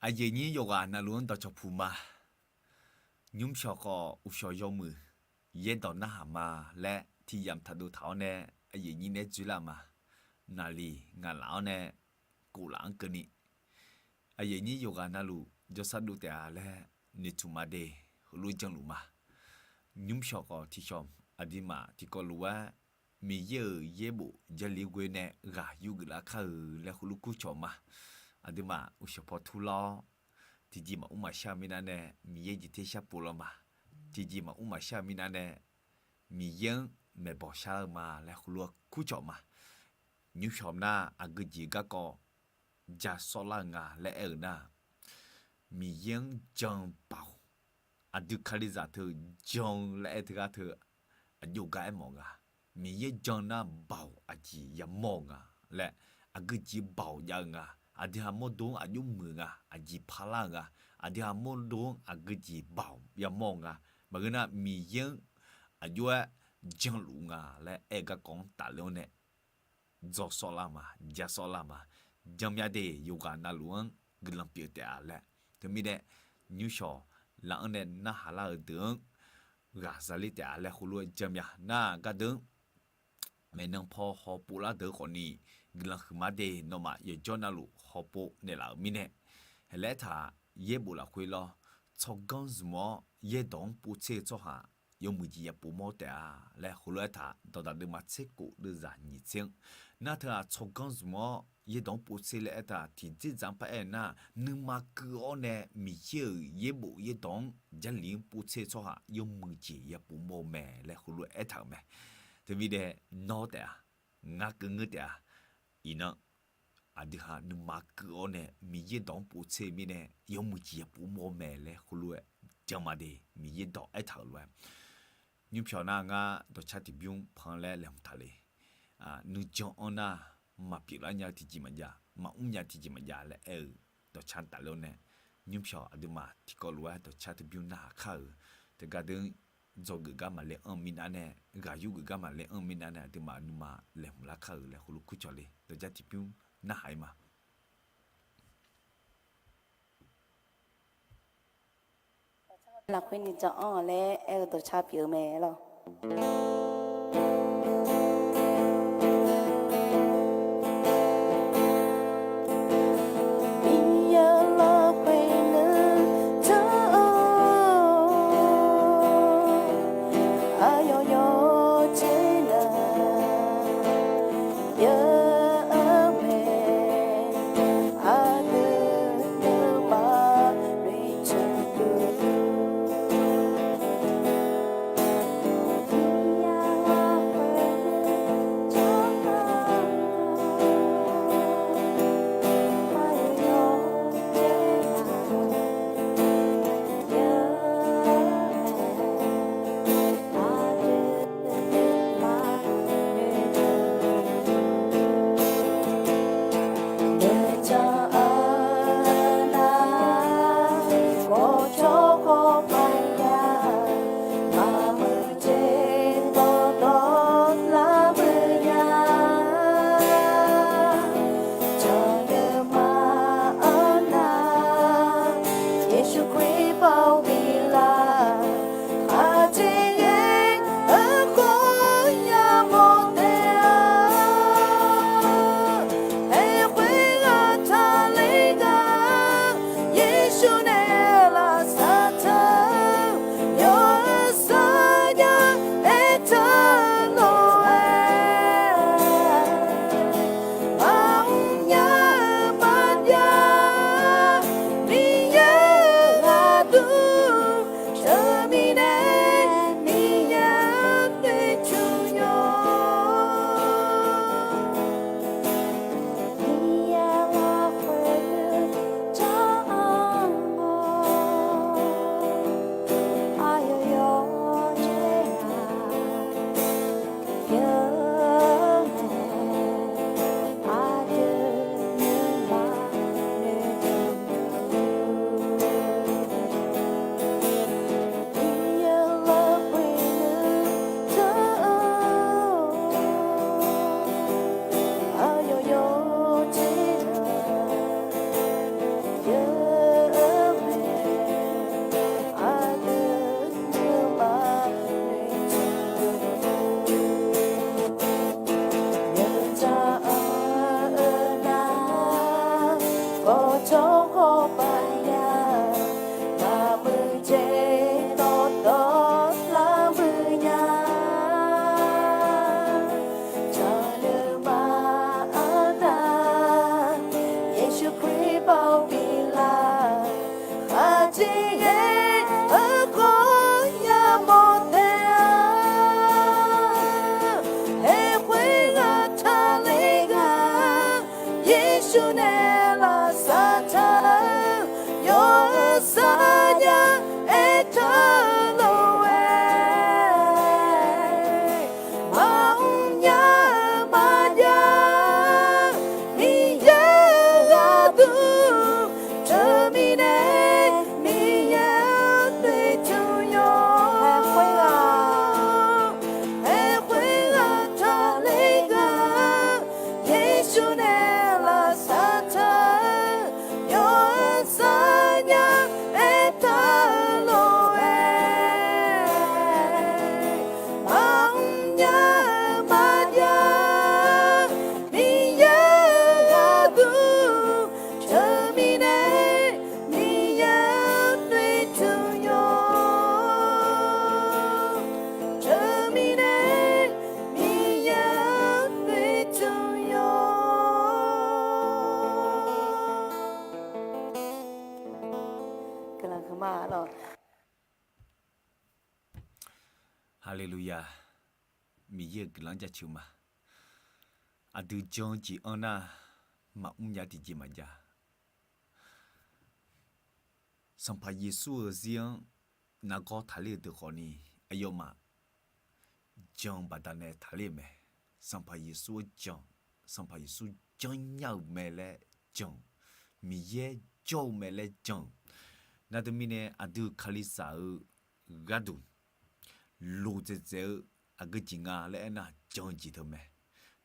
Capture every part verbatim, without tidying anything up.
Aqyuif aqnyir yawqghaq navluf-anr dawqcawq puq ma. Nymrshawq khawf uqshawq yawmuiq yaerdawq narhaq ma laer tiq yamq taqdov taq-awr nae, aqyuif aqnyir naeq-aer dzoer lar ma. Naqliq ngaq laf-awr nae kof laf-anr keuvni, aqyuif aqnyir yawqghaq navluf jawrsar dov taef-a laer noeqtmq ma de. Heulof janluf ma. Nymrshawq khawf tiqshawq aqduimaf tiqkawv lof-aer Miqyaer-euq yaerbof Jarlif ghoe nae ghaq yurgeuf lar kar-euq laer heulof kurcawq ma. Aqduimaf uqshawq paw turlar-awr, tiqjeq maqmr maqshar-eu mirnav nae Miqyaer jeq ter shar pov law ma. Tiqjeq maqmr maqshar-eu mirnav nae Miqyaer-anr maeqbawq shar lar-eu ma laer heulof-aer kurcawq ma. Nymrshawq nar aqgeu jeq garkawv ja sawr lar-eu nga laer aer-eu nar, Miqyaer-anr jan-eu baoq, aqdui kalizaq teu jan-eu laer aer teugar teu aqjox gar aermawf nga. Miqyaer jan nar baoq aqjeq yamawr-eu nga laer, aqgeu jeq baoq jav-eu nga. Aqdui ha mawrdo-anr aqjox muiq nga, aqjeq parlar-eu nga. Aqdui ha mawrdo-anr aqgeu jeq baoq yamawr-eu nga. Maqngeur nar Miqyaer-anr aqjox-aer janluf nga laer aer-eu garkawv-anr tafler-awr nae dzaw sawr lar ma, ja sawr lar ma. Janmya de, yawqghaq navluf-anr guiqlanq pyeuf taef-a laer. Teumirnae nymrshawq laf-anr nae narhaq lar-eu deuq-anr ghaq zaler taef-a laer heulof-aer janmya nar gardeuq-anr maeqnan paw hawpov lar deuq khawfni, guiqlanq huiqma de, nawmaf yawqjawr navluf hawpov naeqlaf-euq mirnae, laer aertaq yaerbof lafkhoer lawr, tsawrganr zmq-awr yaerdawq-anr povtser-eu tsawrhaq yawmuiq jeq yapov mawr taef-a laer heulof-aer aertaq, dawqdaq deuvma tser kof deuvzaq nyiq tser-anr, nar teughaq tsawrganr zmq-awr yaerdawq-anr povtser laer aertaq tiqdzerdzaq-anr paraer-eu nar, nuima keuv-awr nae Miqyaer-euq yaerbof yaerdawq-anr Jarlif-anr povtser-eu tsawrhaq yawmuiq jeq yapov mawr-eu mae laer heulof-aer aertaq-euq mae. Teumirnae nawr taef-a, ngar keuv ngeur taef-a. Iqnan aqdui ha nuima keuv-awr nae Miqyaer dawq-anr povtser-eu mirnae yawmuiq jeq yapov mawr-eu mae laer heulof-aer janma de. Miqyaer dawq aertaq-euq lof-aer, nymrpyawq nar ngar dawqcar tiqbymr pan laer laeqhmq taq le. Nuijan-anr nar maqpyeuf lar nya-eu tiqjeq maqjav, maqmr nya tiqjeq maqjav laer aer-eu dawqcar tafler-awr nae, nymrpyawq aqduimaf tiqkawv lof-aer dawqcar tiqbymr narhaq kar-euq teugar deuq-anr dzawgeuf gar maqle anr-eu mirnav nae, ghaq yurgeuf gar maqle anr-eu mirnav nae, aqduimaf nuima laeqhmq lar kar-euq laer heulof kurcawq le. Dawqcar tiqbymr narhaq-ir ma. Lafkhoer nuijan-anr laer aer-eu dawqcar pyeuf-eu mae lawr. Tsawrhawr baqya, maqmuiq jeq dawqtawvlaf muiq nya. Jaqleuqma arnav, Yeqsur Kali baoq biflaf, aqjeq ghae-eu khawf yamawr taef-a. Aerkhoer ghaq taqler ghaq, Yeqsur nae lavsav taq-eu, yawqha saqnya aertaq-eu lof-aer, maqmr nya-eu maqjav-eu Miqyaer-eu gharduq, teumirnae Miqyaer-anr noeqtmq yawq. Aerkhoer ghaq taqler ghaq, Yeqsur nae lavsav taq-eu, yawqha saqnya aertaq-eu lof-aer, maqmr nya-eu maqjav-eu Miqyaer-eu gharduq, teumirnae Miqyaer-anr noeqtmq yawq. Teumirnae Miqyaer-anr noeqtmq yawq. Guiqlanq huiqma lawq. Haleluya! Miqyaer-euq guiqlanq-anr jaceuq ma. Aqdui jan-eu jeq anr nar, maqmr nya tiqjeq maqjav. Sanqpaq Yeqsur-euq zir-anr nargawr taqler-eu deuq khawfni, aqyawfmaf jan-eu baqdanae taqler-euq mae. Sanqpaq Yeqsur-anr jan, Sanqpaq Yeqsur janrnya-euq mae laer jan, Miqyaer jawr-eu mae laer jan-euq. Nar teumirnae aqdui-euq Kalizaq-eu gharduq loqdzaeq dzaeq-eu aqgeu jeq nga laer aernar, jan-eu jeq teu mae.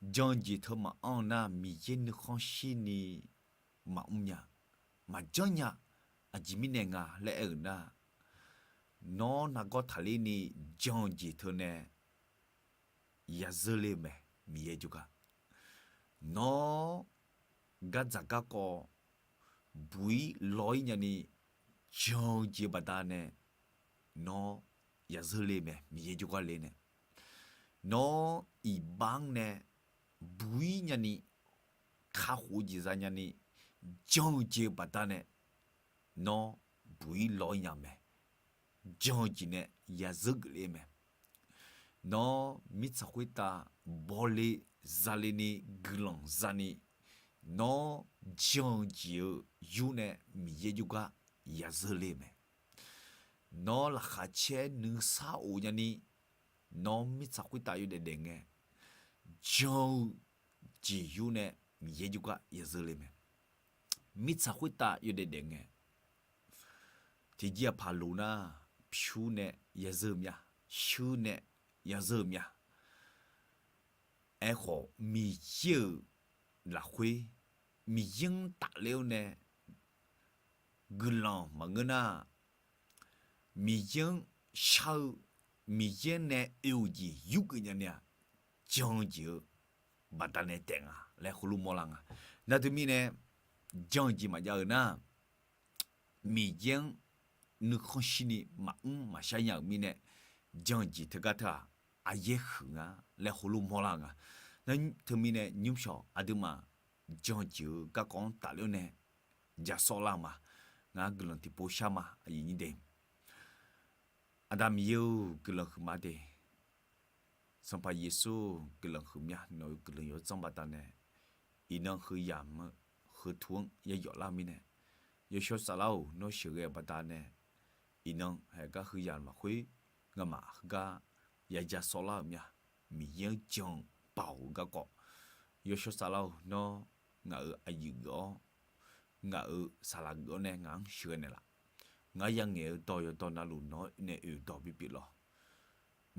Jan-eu jeq teu maqanr-eu nar, Miqyaer nuikhanr shirni maqmr nya, maqjanr nya. Aqjeq mirnae nga laer aer-euq nar, nawr nargawr taqler ni jan-eu jeq teu nae yazeur ler-eu mae, Miqyaer jawrgar. Nawr gardzaq garkawv buq-ir law-ir nyani jan-eu jeq baqdanae nawr yazeur ler-eu mae, Miqyaer jawrgar le nae. Nawr iqbax-anr nae buq-ir nyani, kakhof-eu jeq za nyani, jan-eu jeq baqdanae nawr buq-ir law-ir nya-eu mae. Jan-eu jeq nae yazeur geufler-eu mae. Nawr mirtsaq khoertav bawle zale ni guiqlanq zani, nawr jan-eu jeq-eu yur nae Miqyaer jawrgar yazeur ler-eu mae. Nawr laqkhaq caer nuisar of nyani, nawr mirtsaq khoertav yawdaef daef ngae, jan-eu jeq yur nae Miqyaer jawrgar yazeur ler mae. Mirtsaq khoertav yawdaef daef ngae, tiqjeq aqpaq loq nar, pyur nae yazeur-eu mya, shuir nae yazeur-eu mya. Aerkhawf, Miqyaer-euq lafkhoer, Miqyaer-anr tafler-awr nae guiqlanq maqngeur nar, Miqyaer-anr shar-eu, Miqyaer nae oe-euq jeq yurgeuf nyani-aq, jan-eu jeq-eu baqdanae taef nga laer heulof mawrlar nga. Nar teumirnae, jan-eu jeq maqjav-euq nar, Miqyaer-anr nuikhanr shirni maqmr maqshar nya-euq mirnae, jan-eu jeq teugar teu-aq, aqyaer huiq nga laer heulof mawrlar nga. Nar teumirnae nymrshawq aqduimaf jan-eu jeq-eu garkawv-anr tafler-awr nae ja sawr lar-eu ma. Ngar guiqlanq tiqpov shar ma, aqyuif nyir de. Aqda Miqyaer-or, guiqlanq huiqma de. Sanqpaq Yeqsur, guiqlanq huiqmya, nawq-eu guiqlanq yawdzanr baqdanae, iqnan heuyamq-eu heutuv-anr ya yawflar-eu mirnae, yawshawr saflar-or, nawr sheuqghae-eu baqdanae, iqnan haegar heuyamq lafkhoer ngamaf heugar ya ja sawrlar-euq mya. Miqyaer-anr jan-eu baoq-eu garkawv, yawshawr saflar-or, nawr ngaq-euq aqyuif geuf-awr, ngaq-euq saqlaq geuf-awr nae ngaq-anr sheuqghae naeqlaf. Ngar yangaeq-eu dawq yawqdawq navluf nawq-anr nae oeq dawq bipyeuf lawq.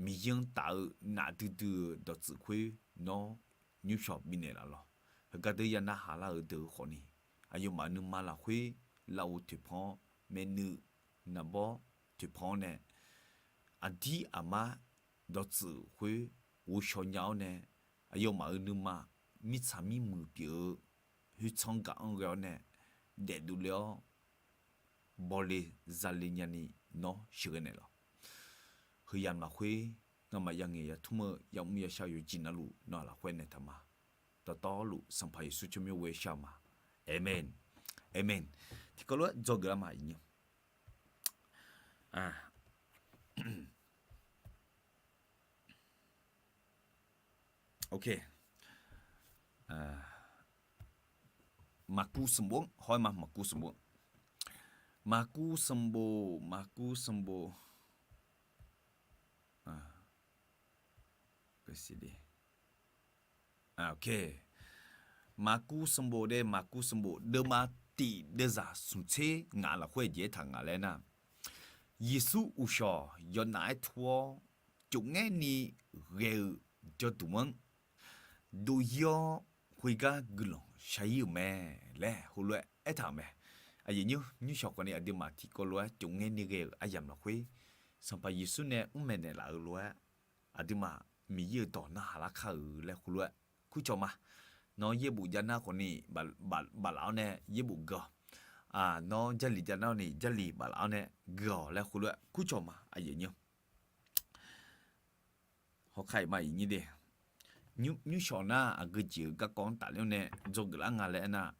Miqyaer-anr taf-eu nafdui dui-eu dawqtsuif khoer nawr nymrshawq bifnaeq laf lawq. Heugar deuq ya narhaq lar-euq deuq-eu khawfni, aqyawfmaf nuima lafkhoer lafov toeqpan-awr, maeqnuiv naqbawr toeqpan-awr nae, aqdir aqmar dawqtsuif khoer ghovshaw nya-awr nae, aqyawfmaf-euq nuima mirtsaq mirmuiq pyeuf-eu khoertsanr gaq-anr ghae-awr nae, daefdov le-awr, bawle zale nyani nawr sheuqghae naeqlaf. Heuyamq lafkhoer ngamaf ya ngaeq ya tmr-eu yamr yashar yawqjeq navluf nawr lafkhoer naeqtaq ma. Dawqtawvluf Sanqpaq Yeqsur tsawrmyanr ghoe shar-eu ma. Aqmeq. Aqmeq. Tiqkawv lof-aer dzawgeuf lar ma, iqnyir. Ok. Maqkuv sanqbof-anr haw-aer ma, maqkuv sanqbof. Maqkuv sanqbof, maqkuv sanqbof. Maqkuv sanqbof de, maqkuv sanqbof deuvma tiq deuvzaq smq tser ngaq lafkhoer aqjeq aertaq nga laer nar, Yeqsur uqshawq yawnaf-aer tur-awr, cofngaer ni ghae-eu jawrduq-anr dov-ir-awr, khoergar guiqlanq shar-ir-euq mae laer heulof-aer aertaq-euq mae. Aqyuif nymr, nymrshawq khawfni aqduimaf tiqkawv lof-aer cofngaer ni ghae-euq aryamq lafkhoer, Sanqpaq Yeqsur nae mrmaeq naeqlaf-eu lof-aer, aqduimaf Miqyaer-euq dawq narhaq lar kar-euq laer heulof-aer kurcawq ma. Nawr yaerbof jav nar khawfni baflaf-awr nae yaerbof gui-awq. Nawr Jarlif jav nar-awr ni Jarlif baflaf-awr nae gui-awq laer heulof-aer kurcawq ma, aqyuif nymr. Hawkar-iq ma, iqnyir de. Nymrshawq nar aqgeu jeq-euq garkawv-anr tafler-awr nae dzawgeuf lar nga laer aernar,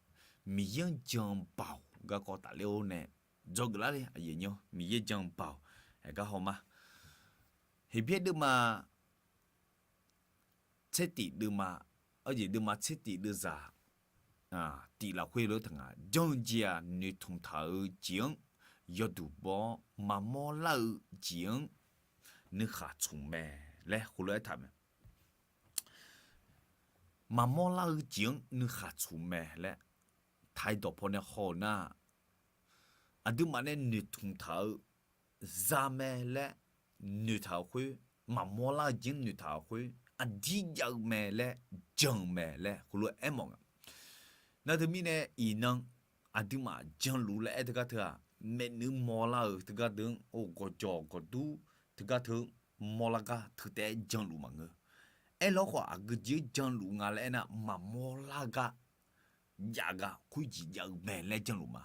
Miqyaer-anr jan baoq garkawv tafler-awr nae dzawgeuf lar le, aqyuif nymr, Miqyaer jan baoq. Aergar haw ma. Heqbyaer deuvma tser tif deuvma, arjeq deuvma tser tif deuvzaq tif lafkhoer lof-aer taq nga, jan-eu jeq-aq noeqtmq taq-eu jeq-anr yawduq baw-awr, maqmawr lar-eu jeq-anr nuikhaq tsmq mae laer heulof-aer aertaq mae. Maqmawr lar-eu jeq-anr nuikhaq tsmq mae laer taq-ir dawqpaw nae haw-eu nar, aqduimaf nae noeqtmq taq-eu za mae laer noeqtaq-euq khoer, maqmawr lar-eu jeq-anr noeqtaq-euq khoer, aqdir jav-eu mae laer jan-eu mae laer heulof-aer aermawf nga. Nar teumirnae iqnan aqduimaf janluf laer aer teugar teu-aq, maeqnuiv mawrlar-euq teugar deuq-anr, or, gawqjawq gawqdur teugar teu mawrlar gar teu taef-aer janluf maqngeur. Aerlawr khawf aqgeu jeq-anr janluf nga laer aernar, maqmawr lar gar jav gar khoerjeq jav-eu mae laer janluf ma.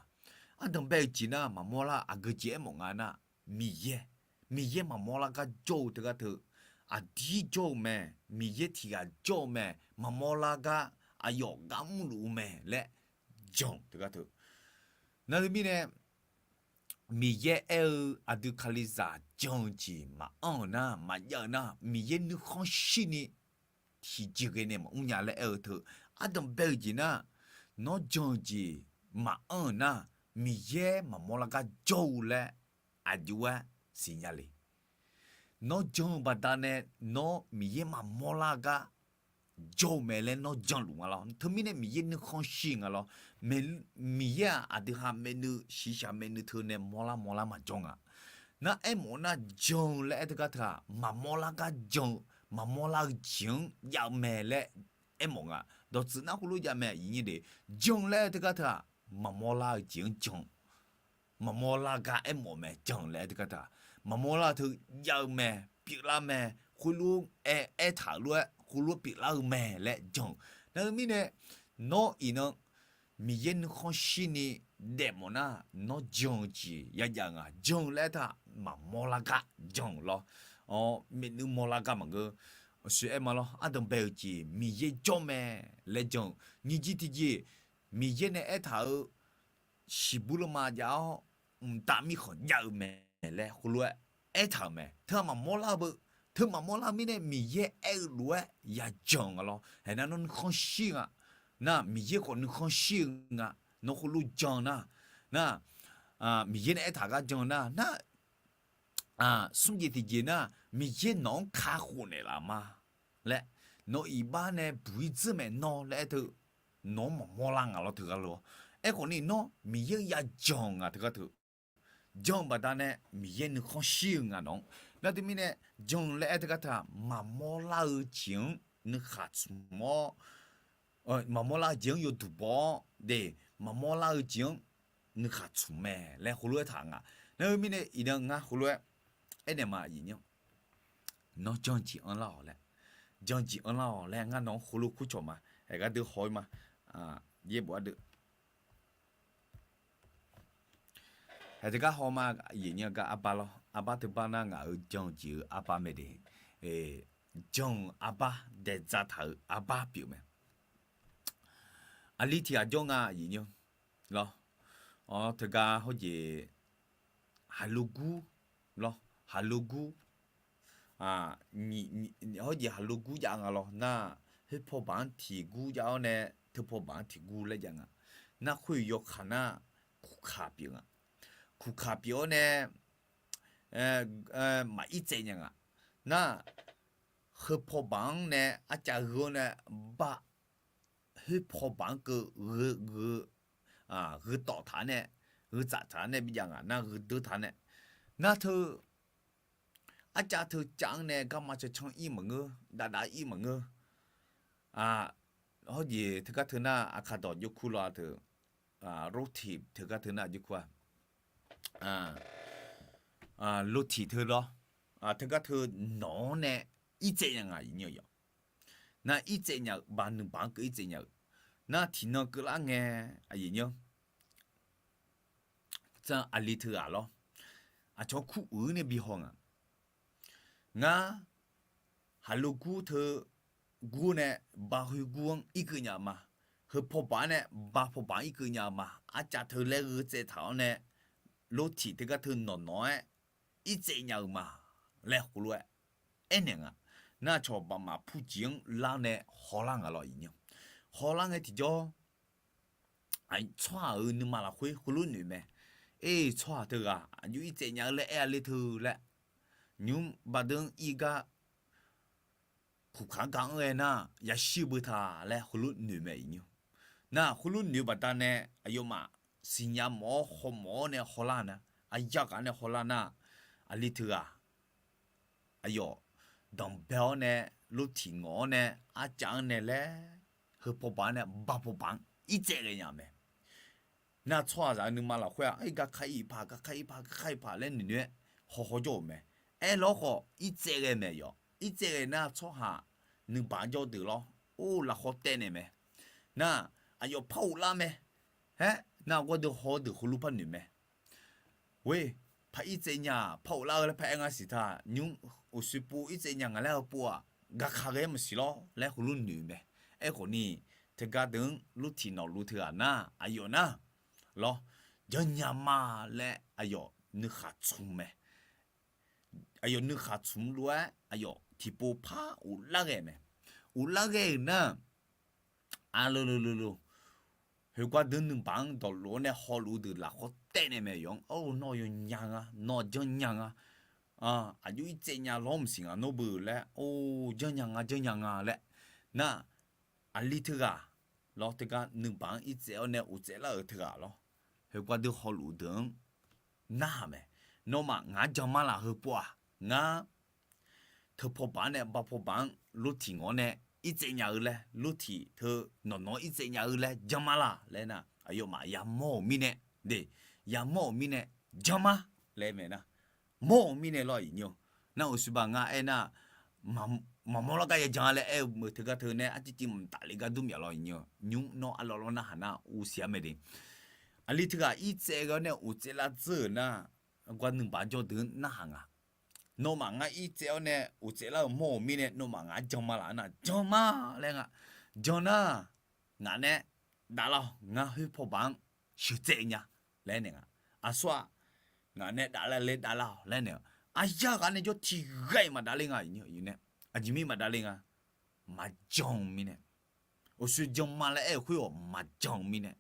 Ardanq bae-eu jeq nar maqmawr lar, aqgeu jeq aermawf nga nar, Miqyaer, Miqyaer maqmawr lar gar jawr-eu teugar teu, aqdir jawr-eu mae, Miqyaer tiq ghaq jawr-eu mae, maqmawr lar gar aqyawf gar mrluf-eu mae laer jan-eu teugar teu. Nar teumirnae Miqyaer aer-eu aqdui Kalizaq jan-eu jeq maqanr-euq nar, maqjav-euq nar, Miqyaer nuikhanr shirni tiqjeq ghae nae maqmr nya laer aer-eu teu. Ardanq bae-eu jeq nar, nawr jan-eu jeq maqanr-euq nar, Miqyaer maqmawr lar gar jawr-eu laer aqjox-aer siqnya le. Nawr jan-eu baqdanae nawr Miqyaer maqmawr lar gar jawr-eu mae laer nawr janluf nga lawr. Teumirnae Miqyaer nuikhanr shir nga lawr. Miqyaer-aq aqdui ha maeqnuiv shiqshaq maeqnuiv teu nae mawrlar mawrlar maqjawr nga. Nar aermawf nar jan-eu laer aer teugar teu-aq, maqmawr lar gar jan-eu, maqmawr lar-eu jeq-anr jav-eu mae laer aermawf nga. Dawqtsuif nar heulof jav mae, iqnyir de. Jan-eu laer aer teugar teu-aq, maqmawr lar-eu jeq-anr jan-eu, maqmawr lar gar aermawf mae. Jan-eu laer aer teugar teu-aq, maqmawr lar-eu teu jav-eu mae, pyeuflar mae, khoerlof-aer aertaq-euq lof-aer khoerlof-aer pyeuflar-eu mae laer jan-eu. Nar-eu mirnae nawr iqnan Miqyaer nuikhanr shirni daefmawf nar, nawr jan-eu jeq yajav nga. Jan-eu laer aer teu-aq, maqmawr lar gar jan-eu lawr. Maeqnuiv mawrlar gar maqngeur. Aqshoe aer ma lawr, ardanq bae-eu jeq Miqyaer jawr mae laer jan-eu. Nyiq jir tiqjeq, Miqyaer nae aertaq-eu shiqbuir lanma jav-awr mqtav mirkhanq jav-eu mae laer heulof-aer aertaq-euq mae. Teu-aq maqmawr lar-eu beu. Teu maqmawr lar-eu mirnae Miqyaer aer-eu lof-aer yajan nga lawr. Aernar nawr nuikhanr shir nga. Nar Miqyaer khawf nuikhanr shir-eu nga. Nawr heulof jan nar, nar Miqyaer nae aertaq gar jan nar, nar smr jeq tiqjeq nar, Miqyaer nawq-anr kakhof naeqlaf ma laer, nawq iqbax nae buq-ir dzeur maeq nawr laer aer teu, nawq-anr maqmawr lar nga lawr teugar lor. Aerkhawfni nawr Miqyaer-anr yajan nga teugar teu. Jan-eu baqdanae Miqyaer nuikhanr shir-eu nga nawq-anr. Nar teumirnae jan-eu laer aer teugar teu-aq, maqmawr lar-eu jeq-anr nuikhaq tsmq-awr, maqmawr lar-eu jeq-anr yawduq baw-awr de, maqmawr lar-eu jeq-anr nuikhaq tsmq mae laer heulof-aer taq nga. Nar-eu mirnae iqnan ngar heulof-aer aernaeq ma, iqnyir. Nawr jan-eu jeq anrlar-awq laer, jan-eu jeq anrlar-awq laer ngar nawq-anr heulof kurcawq ma. Aergar deuq haw-ir ma. Yaerbof ardeuv Haeq teugar hawma, aqyuif aqnyir gar arbar lawr. Arbar teubar nar ngaq-euq jan-eu jeq-eu arbar mae de. Jan-euq arbar, daeqdzaq taq-euq arbar pyeuf mae. Aqli tiq ghaq jawr nga, aqyuif aqnyir lawr. Awr, teugar hawjeq haqlo gur lawr, haqlo gur. Hawjeq haqlo gur jav nga lawr nar, khoerpaw baq-anr tiq gur jav-awr nae, teupaw baq-anr tiq gur laer jav nga. Nar khoer yawkaq nar, kuqkaq pyeuf nga. Kuqkaq pyeuf-awr nae, maqir tsaev nya nga. Nar, khoerpaw baq-anr nae arcav gheu-awr nae, bar, khoerpaw baq-anr keuv gheu, gheu, gheu tawf taq-anr nae, gheu tsaf taq-anr nae bi jav nga. Nar gheu deur taq-anr nae, nar teu, arcav teu cav-anr nae garma cancan ir maqngeur, dav dav ir maqngeur. Hawjeq teugar teu nar, aqkaq dawq jawrkur lawr teu, รถถีบ teugar teu nar jawrkur-a. รถถีบ teu lawr, teugar teu nawq-anr nae irtsaev nya nga, aqyuif aqnyir-awr. Nar irtsaev nya-euq baq nuibaq-anr keuv irtsaev nya-euq. Nar tiqnan keuvlar ngae, aqyuif aqnyir, aqli teughaq lawr, aqcawq kur uiq-ir nae bi haw nga. Ngar, haqlo gur teu gur nae, bar khoer gur-anr irkeuv nya-eu ma. Heupaw baq-anr nae, bar paw baq-anr irkeuv nya-eu ma. Arcav teu laer gheu tsaev taq-awr nae, รถถีบ teugar teu nawq nawq-aer irtsaev nya-eu ma laer heulof-aer aernaeq nga. Nar aqcawq baqmaf purjeq-anr lar nae hawlar nga lawr, aqyuif aqnyir. Hawlar ngae tiqjawr, tsawrhaq-euq nuima lafkhoer heulof noeq mae. Aer, tsawrhaq teughaq aqjox irtsaev nya-eu laer aer-a le teu laer, nymr baqdeuv-anr ir gar kuqkaq-anr ga-anr ghae nar, yashir-eu beu ta laer heulof noeq mae, aqyuif aqnyir. Nar heulof noeq-eu baqdanae, aqyawfmaf siqnya mawf-awr haw mawf-awr nae hawlar nar, aqyar ghaq nae hawlar nar, aqli teughaq aqyawf danqbae-awr nae, รถถีบ ngawf-awr nae, arcav-anr nae laer, heupaw baq-anr nae bar paw baq-anr irtsaev ghae nya-eu mae. Nar tsawrhaqzaq-eu nuima lafkhoer-aq, gar kar ir paq, gar kar ir paq, gar kar ir paq laer noeqnoeq-aer hawhaw jawr-euq mae. Aerlawr khawf irtsaev ghae mae yawq. Irtsaev ghae nar tsawrhaq nuibaq jawr deuq lawr, or, lafkhawr taev naeq mae. Nar, aqyawf par ghoflar mae. Haer, nar gawrdeuv haw-eu deuq heulof par noeq mae. Ghoer, par irtsaev nya-aq, par ghoflar-eu laer par aer ngar siq ta, nymr uqshoe pov irtsaev nya nga laer heu pov-aq, gaqkaq ghae-aer maqsiq lawr laer heulof noeq mae. Aerkhawf ni, teugar deuq-anr รถถีบ nawqluf teughaq nar, aqyawf nar, lawr, janrnya ma laer aqyawf nuikhaq tsmq mae. Aqyawf nuikhaq tsmq lof-aer aqyawf tiqpov par ghoflar ghae mae. Ghoflar ghae-euq nar, aqleu leu leu leu, hoeqgar deuq nuibaq-anr dawqlof-awr nae hawluf-eu deuq lafkhawr taev naeq mae yawq-anr, or, nawr yawnya nga, nawr janrnya nga, aqjox irtsaev nya lawr maqsiq nga nawr beu laer, or, janrnya nga, janrnya nga laer. Nar, aqli teughaq lawr, teugar nuibaq-anr irtsaev-awr nae uqtsaev lar-euq teughaq lawr, hoeqgar deuq hawluf-eu deuq-anr narhaq mae. Nawmaf ngaq-anr jan mar laf, heu pov-aq, ngar teupaw baq-anr nae bar paw baq-anr รถถีบ ngawr-awr nae irtsaev nya-eu laer, รถถีบ teu nawq nawq-anr irtsaev nya-eu laer jan mar laf laer nar, aqyawfmaf yamawr-euq mirnae, de, yamawr-euq mirnae, jan mar laer mae nar, mawr-euq mirnae lawr, aqyuif aqnyir-eu. Nar uqshoe baq ngar aernar, maqmawr lar gar ya jan laer aer-eu meuq teugar teu nae arciv civ mqtaf le gar dur myaf lawr, aqyuif aqnyir-eu. Nymr nawr arlawr lawr narhaq nar uqsiq-a mae de. Aqli teughaq irtsaev ghae-awr nae uqtsaev lar dzeur-euq nar, gar nuibaq jawr deuq-anr narhaq nga. Nawmaf ngar irtsaev-awr nae uqtsaev lar-euq mawr-euq mirnae nawmaf ngaq-anr jan mar laf nar, jan mar laer nga. Jan nar, ngaq nae davlar-awq, ngar khoer paw baq-anr sheuqtsaev nya laer naeq nga. Aqsur-aq, ngaq nae davlar le davlar-awq laer naeq-a. Aqyar ghaq nae jawr tiq ghaq-iq maqdav le nga, aqyuif aqnyir-eu nae. Aqjeq mir maqdav le nga. Maqjan-eu mirnae, uqshoe jan mar laer aer-euq khoer-awq maqjan-eu mirnae,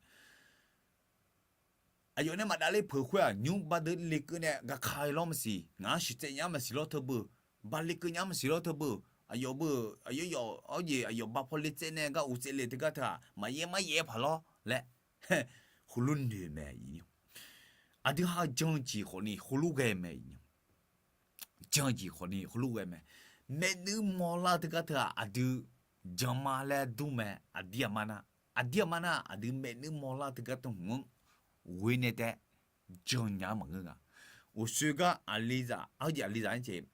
aqyawf nae maqdav le peuq khoer-aq, nymr baqdeuv lekeuv nae gaqkaq-eu lawr maqsiq, ngaq-anr sheuqtsaev nya-anr maqsiq lawr teu beu, baq lekeuv nya-anr maqsiq lawr teu beu, aqyawf beu, aqyawf yawf, awr jeq aqyawf baq paw le tsaev nae gar uqtsaev le teugar teu-aq, maqyaer maryaer paq lawr laer, heulof noeq mae. Aqdui ha-eu jan-eu jeq khawfni heulof ghae mae. Jan-eu jeq khawfni heulof ghae mae. Maernmr mawrlar-eu teugar teu-aq, aqdui jan mar laer dur mae, aqdir aqmar nar. Aqdir aqmar nar, aqdui maernmr mawrlar-eu teugar teu hmq-anr ghoe nae taef jan nya-anr maqngeur nga. Uqshoe gar aqlizaq, arjeq aqlizaq-anr jeq,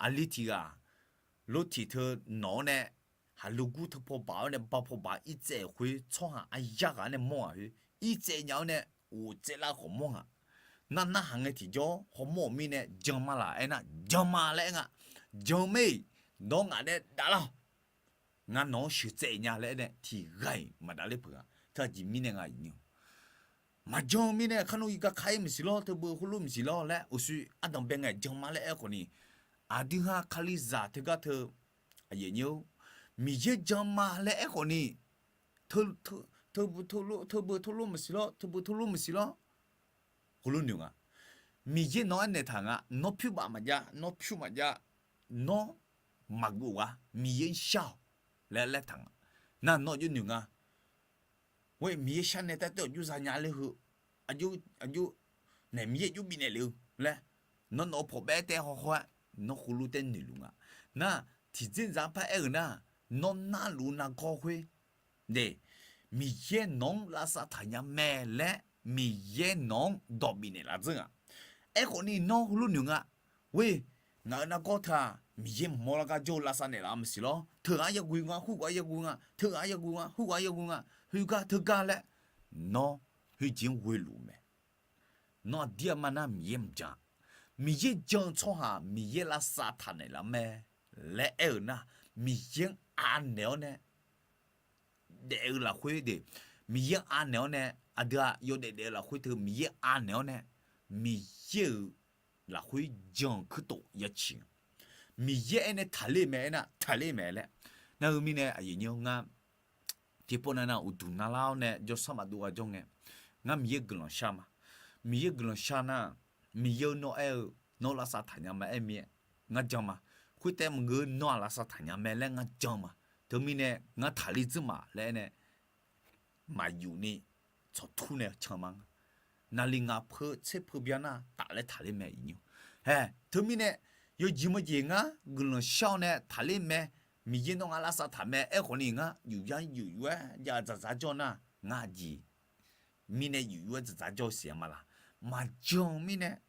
aqli tiq ghaq, lortiq teu nawq-awr nae, haqlo gur teu paw baq-awr nae, ba paw baq irtsaev-euq khoer, tsawrhaq aqyar ghaq-awr nae mawr ngaq khoer, irtsaev nya-awr nae, uqtsaev lar khawf mawr ngaq. nar narhaq ngae tiqjawr hawmawr-euq mirnae jan ma laq aernar, jan ma laer aer nga. Jan mae-iq, nawr ngaq nae davlar-awq. Ngar nawq-anr sheuqtsaev nya laer aernae tiqghaq-iq maqdavler peuq-a. Teu aqjeq mirnae nga iqnyir-awq. Maqjan-eu mirnae kharnur-iq kakaq-ir maqsiq lawr, teubeu khoerlof maqsiq lawr laer uqshoe ardanq bae ngae jan ma laer aer khawfni, aqdui ha Kalizaq teugar teu, Miqyaer jan ma laer aer khawfni, teubeu teulof maqsiq lawr, teubeu teulof maqsiq lawr, khoerlof noeq nga. Miqyaer nawq-anr aernaeq taq nga, nawr pyur baf maqjav, nawr pyur maqjav, nawr maqgeuf-a, Miqyaer-anr shar-awq laer laer taq nga. Nar nawr aqjox noeq nga. Khoer Miqyaer sharnae taef taef-awq jur zanya ler heu, aqjox, aqjox, naeq Miqyaer jur bifnaeq lef-eu laer, nawr nawq-eu pawqbaev taef hawhaw-aer, nawr khoerlof taef noeqluf nga. Nar, tiqdzerdzaq-anr par aer-euq nar, nawr narluf nargawr khoer, de, Miqyaer nawq-anr lavsav taqnya mae laer Miqyaer nawq-anr dawq bifnaeq laf dzeur nga. Aerkhawfni nawr heulof noeq nga. Khoer, ngaq-euq nargawr teu-aq Miqyaer mqmawr lar gar jawr-eu lavsav naeqlaf-eu maqsiq lawr. Teughaq-anr yagui nga, khoerghaq-anr yagui nga, teughaq-anr yagui nga, khoerghaq-anr yagui nga, khoergar teugar laer, nawr khoerjeq-anr ghoeluf mae. Nawr aqdir aqma nar Miqyaer mqjan. Miqyaer jan-eu tsawrhaq Miqyaer lavsav taqnaeq laf mae laer aer-euq nar, Miqyaer-anr anaeq-awr nae daef-eu lafkhoer de, Miqyaer-anr anaeq-awr nae, aqdui-aq yawdaef daef-eu lafkhoer teu Miqyaer anaeq-awr nae, Miqyaer-euq lafkhoer jan-eu kuirtof yaciq nga. Miqyaer aernae taqler mae aernar taqler mae laer. Nar heu mirnae aqyuif nyir-awr ngar tiqpov nav nav uqduq navlar-awr nae jawrsar maqdov ghaq jawr ngae, ngar Miqyaer guiqlanq shar ma. Miqyaer guiqlanq shar nar, Miqyaer-eu nawr aer-eu, nawr lavsav taqnya ma aer mir-aer, ngar jan ma. Khoertaef maqngeur nawr-aq lavsav taqnya mae laer ngar jan ma. Teumirnae ngar taqler dzeur ma laer aer nae, maqyuf ni tsawqtur nae can ma nga. Naqli ngaq peu tser peu byan nar taf laer taqler mae iqnyir. Hae, teumirnae yawjeq mawjeq ngar guiqlanq shar-awr nae taqler mae, Miqyaer nawr ngar lavsav taq mae aerkhawfni ngar yufyar yuf yuf-aer jav dzaqdzaq jawr nar, ngar jeq mirnae yuf yuf-aer dzaqdzaq jawr-eu siq-a ma laq. Maqjan-eu mirnae,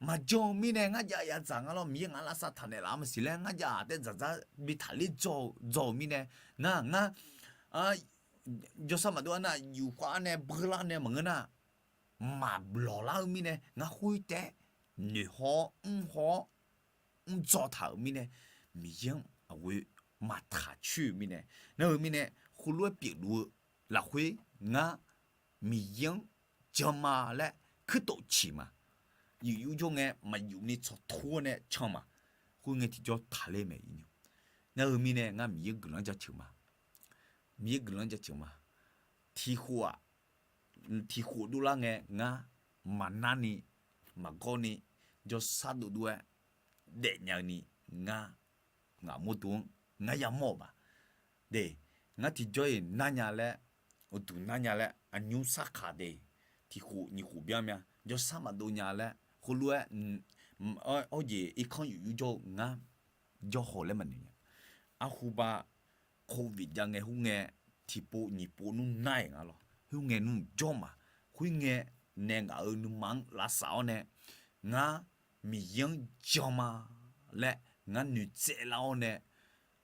maqjan-eu mirnae ngar jav yadzaq nga lawr, Miqyaer ngaq lavsav taqnaeq laf-a maqsiq laer ngar jav taef dzaqdzaq bi taqler dzaw-eu mirnae, nar ngar jawrsar maqdov-aer nar yufkhav-aer nae beular nae maqngeur nar, maqlawq lar-eu mirnae ngar khoertaef noeqhaw-awr mrhaw-awr mrdzaw taq-euq mirnae, Miqyaer-anr aqghoe maqtaq coer-eu mirnae, nar-eu mirnae khoerlof-aer pyeufluf-eu lafkhoer ngar Miqyaer-anr jan ma laer kuirtof ciq ma. Yuf yuf jawr ngae maqyuf ni tsawqtur-awr nae can ma. Khoerngae tiqjawr taqler mae iqnyir. Nar-eu mirnae ngar Miqyaer guiqlanq-anr jaceuq ma. Miqyaer guiqlanq-anr jaceuq ma. Tiqkhof-aq, tiqkhof dovlar ngae ngar maqnar ni maqgawr ni jawrsar dovdov-aer daefnya-eu ni ngar ngaq mawrdo-anr ngar yamawr-euq ma. De, ngar tiqjawr-iq narnya laer, uqduq narnya laer aqnymr sarkaq de, tiqkhof nyiq khof byan mya jawrsar maqdov nya laer khoerlof-aer, awr jeq irkanr yuf yur jawr-eu ngar jawrhaw laer maqnoeq nya. Arhuba, Covid jav ngae khoerngae tiqpov nyiq pov nmr nar-iq nga lawr, khoerngae nmr jawr ma. Khoerngae nae ngaq-euq nuima-anr lavsav-awr nae, ngar Miqyaer-anr jan ma laer ngar noeqtsaev lar-awr nae,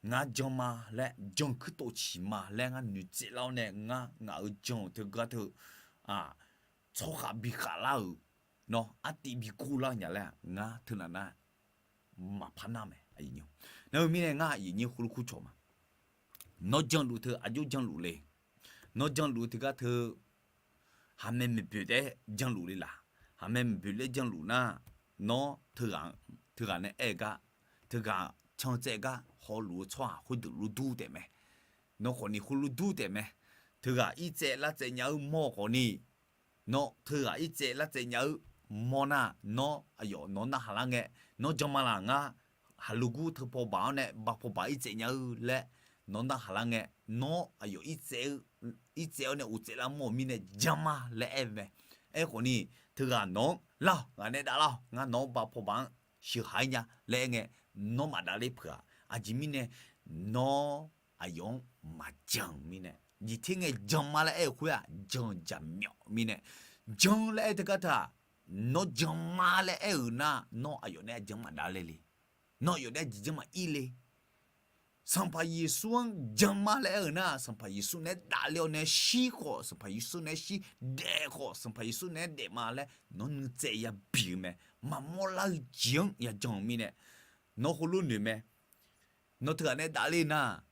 ngar jan ma laer jan kuirtof ciq ma laer ngar noeqtsaev lar-awr nae ngar ngaq-euq jan-euq teugar teu tsawrkhav bi khavlar-euq, nawr artiv bi gurlar nya laer-aq ngar teunav nar maqpar nar mae. Nar-eu mirnae ngar aqyuif nyir khoerlof kur cawq ma. Nawr janluf teu aqjox janluf le. Nawr janluf teugar teu haqmaeq maeqboeq taef-aer janluf le laq. Haqmaeq maeqboeq laer janluf nar, nawr teughaq nae aer-eu gar, teughaq can tsaev gar hawluf-eu tsawrhaq khoerdeuq lurdur taef mae. Nawr khawfni khoer lurdur taef mae. Teughaq irtsaev lavtsaev nya-eu mawr khawfni, nawr teughaq irtsaev lavtsaev nya-eu mawr nar, nawr aqyawf nawq narhaq lar ngae, nawr jan ma laq ngar haqluf gur teu pawbaq-awr nae ba pawbaq irtsaev nya-eu laer nawq narhaq lar ngae, nawr aqyawf irtsaev-eu, irtsaev-awr nae uqtsaev lar mawr-euq mirnae jan ma laer aer mae. Aerkhawfni, teughaq nawq-anr lar-awq, ngaq nae davlar-awq, ngar nawq-anr ba pawbaq-anr sheuqhaq-ir nya laer aer ngae, nawr maqdav ler peuq-aq. Aqjeq mirnae, nawr aqyawf-anr maqjan-euq mirnae, jeq ter ngae jan ma laer aer-euq khoer-aq jan-eu jaqmyawf mirnae, jan laer aer teugar teu-aq, nawr jan ma laer aer-euq nar, nawr aqyawf nae jan maqdav ler le. Nawr aqyawf nae jeq jan maqir le. Sanqpaq Yeqsur-anr jan ma laer aer-eu nar, Sanqpaq Yeqsur naeq-aer davler-awr nae shir khawf, Sanqpaq Yeqsur naeq-aer shir, daef khawf, Sanqpaq Yeqsur naeq-aer daef ma laer nawq nuitsaev yabi-eu mae. Maqmawr lar-eu jeq-anr yajan-euq mirnae, nawr heulof noeq mae. Nawr teughaq nae davler nar,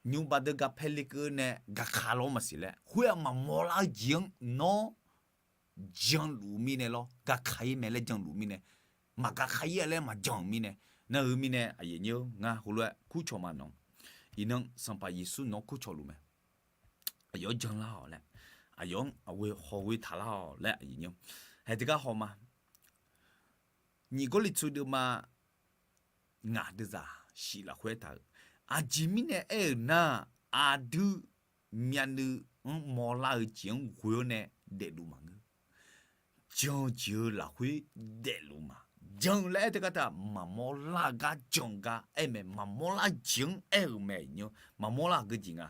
nymr baqdeuv ga paerle keuv nae gaqkaq lawr maqsiq laer, khoer-aq maqmawr lar-eu jeq-anr nawr janluf-eu mirnae lawr, gaqkaq-ir mae laer janluf-eu mirnae, maqgaqkaq-ir-a laer maqjan-euq mirnae, nar-eu mirnae aqyuif aqnyir-eu ngar heulof-aer kurcawq ma nawq. Iqnan Sanqpaq Yeqsur nawq-anr kurcawq luf mae. Aqyawf-anr janlar-awq laer, aqyawf-anr aqghoe hawghoe taqlar-awq laer aqyuif aqnyir-eu hae teugar haw ma. Nyiq Gawrliqtu deuvma ngaq deuvzaq shif lafkhoer aertaq-euq, aqjeq mirnae aer-euq nar, aqdui myavnuiv-anr mawrlar-eu jeq-anr ghoe-awr nae daefluf maqngeur. Jan-eu jeq-eu lafkhoer daefluf ma. Jan-eu laer aer teugar teu-aq, maqmawr lar-eu gar jan-eu gar aer mae. Maqmawr lar-eu jeq-anr aer-euq mae. Maqmawr lar-eu geujeq nga.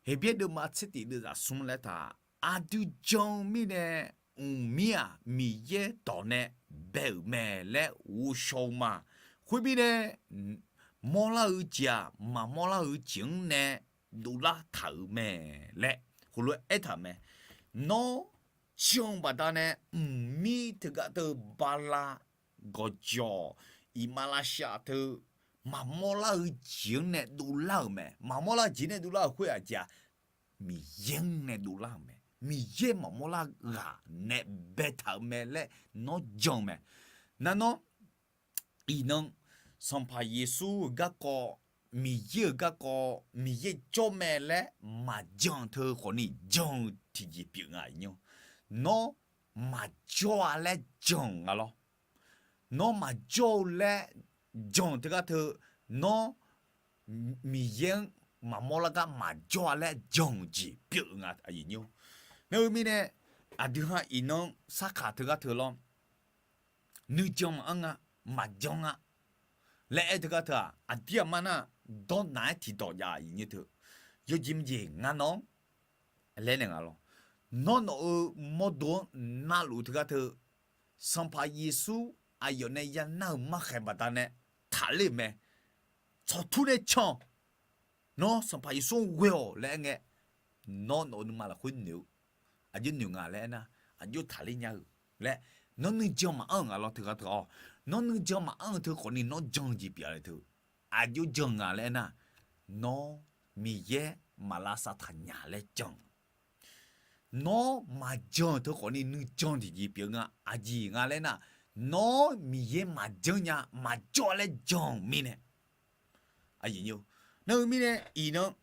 Heqbyaer deuvma tser tif deuvzaq smr laer taq, aqdui jan-eu mirnae, mqmir-aq Miqyaer dawq nae bae-euq mae laer ghovshaw-eu ma. Khoermirnae, mawrlar-eu jeq-aq maqmawr lar-eu jeq-anr nae dovlar taq-euq mae laer heulof-aer aertaq-euq mae. Nawr jan-eu baqdanae mqmir teugar teu bala gawqjawq iqmalavshav teu maqmawr lar-eu jeq-anr nae dovlar-euq mae. Maqmawr lar jeq nae dovlar-euq khoer-aq jeq-aq, Miqyaer-anr nae dovlar-euq mae. Miqyaer maqmawr lar ghaq nae baetaq-euq mae laer nawr jan-eu mae. Nar nawr iqnan Sanqpaq Yeqsur-euq garkawv, Miqyaer-euq garkawv, Miqyaer jawr mae laer maqjan teu khawfni jan-eu tiqjeq pyeuf nga. Nawr maqjawr-a laer jan-euq nga lawr. Nawr maqjawr-eu laer jan-eu teugar teu, nawr Miqyaer-anr maqmawr lar gar maqjawr-a laer jan-euq jeq pyeuf-eu nga. Nar-eu mirnae, aqdui ha iqnan sarkaq teugar teu lawr, nuijan maqanr nga, maqjan nga laer aer teugar teu-aq, aqdir aqma nar dawrnaq-aer tiqdawq jav-a. Yawjeq maqjeq nga nawr-anr laer naeq nga lawr. Nawr nawq-euq mawrdo-anr navluf teugar teu, Sanqpaq Yeqsur aqyawf nae yanar-euq markhaeq baqdanae taqler-euq mae. Tsawqtur nae can-awq. Nawr Sanqpaq Yeqsur-anr ghoe-awq laer aer ngae, nawr nawq-euq nuima lafkhoer noeq-eu, aqjox noeq nga laer aernar, aqjox taqler nya-eu laer, nawr nuijan maqanr-euq nga lawr teugar teu-awr, nawr nuijan maqanr-eu teu khawfni nawr jan-eu jeq pyeuf-a laer teu, aqjox jan nga laer aernar, nawr Miqyaer maqlavsav taqnya laer jan-eu Nawr maqjan-euq teu khawfni nuijan tiqjeq pyeuf nga. Aqjeq nga laer nar, nawr Miqyaer maqjan nya maqjawr laer jan-euq mirnae. Nar-eu mirnae iqnan,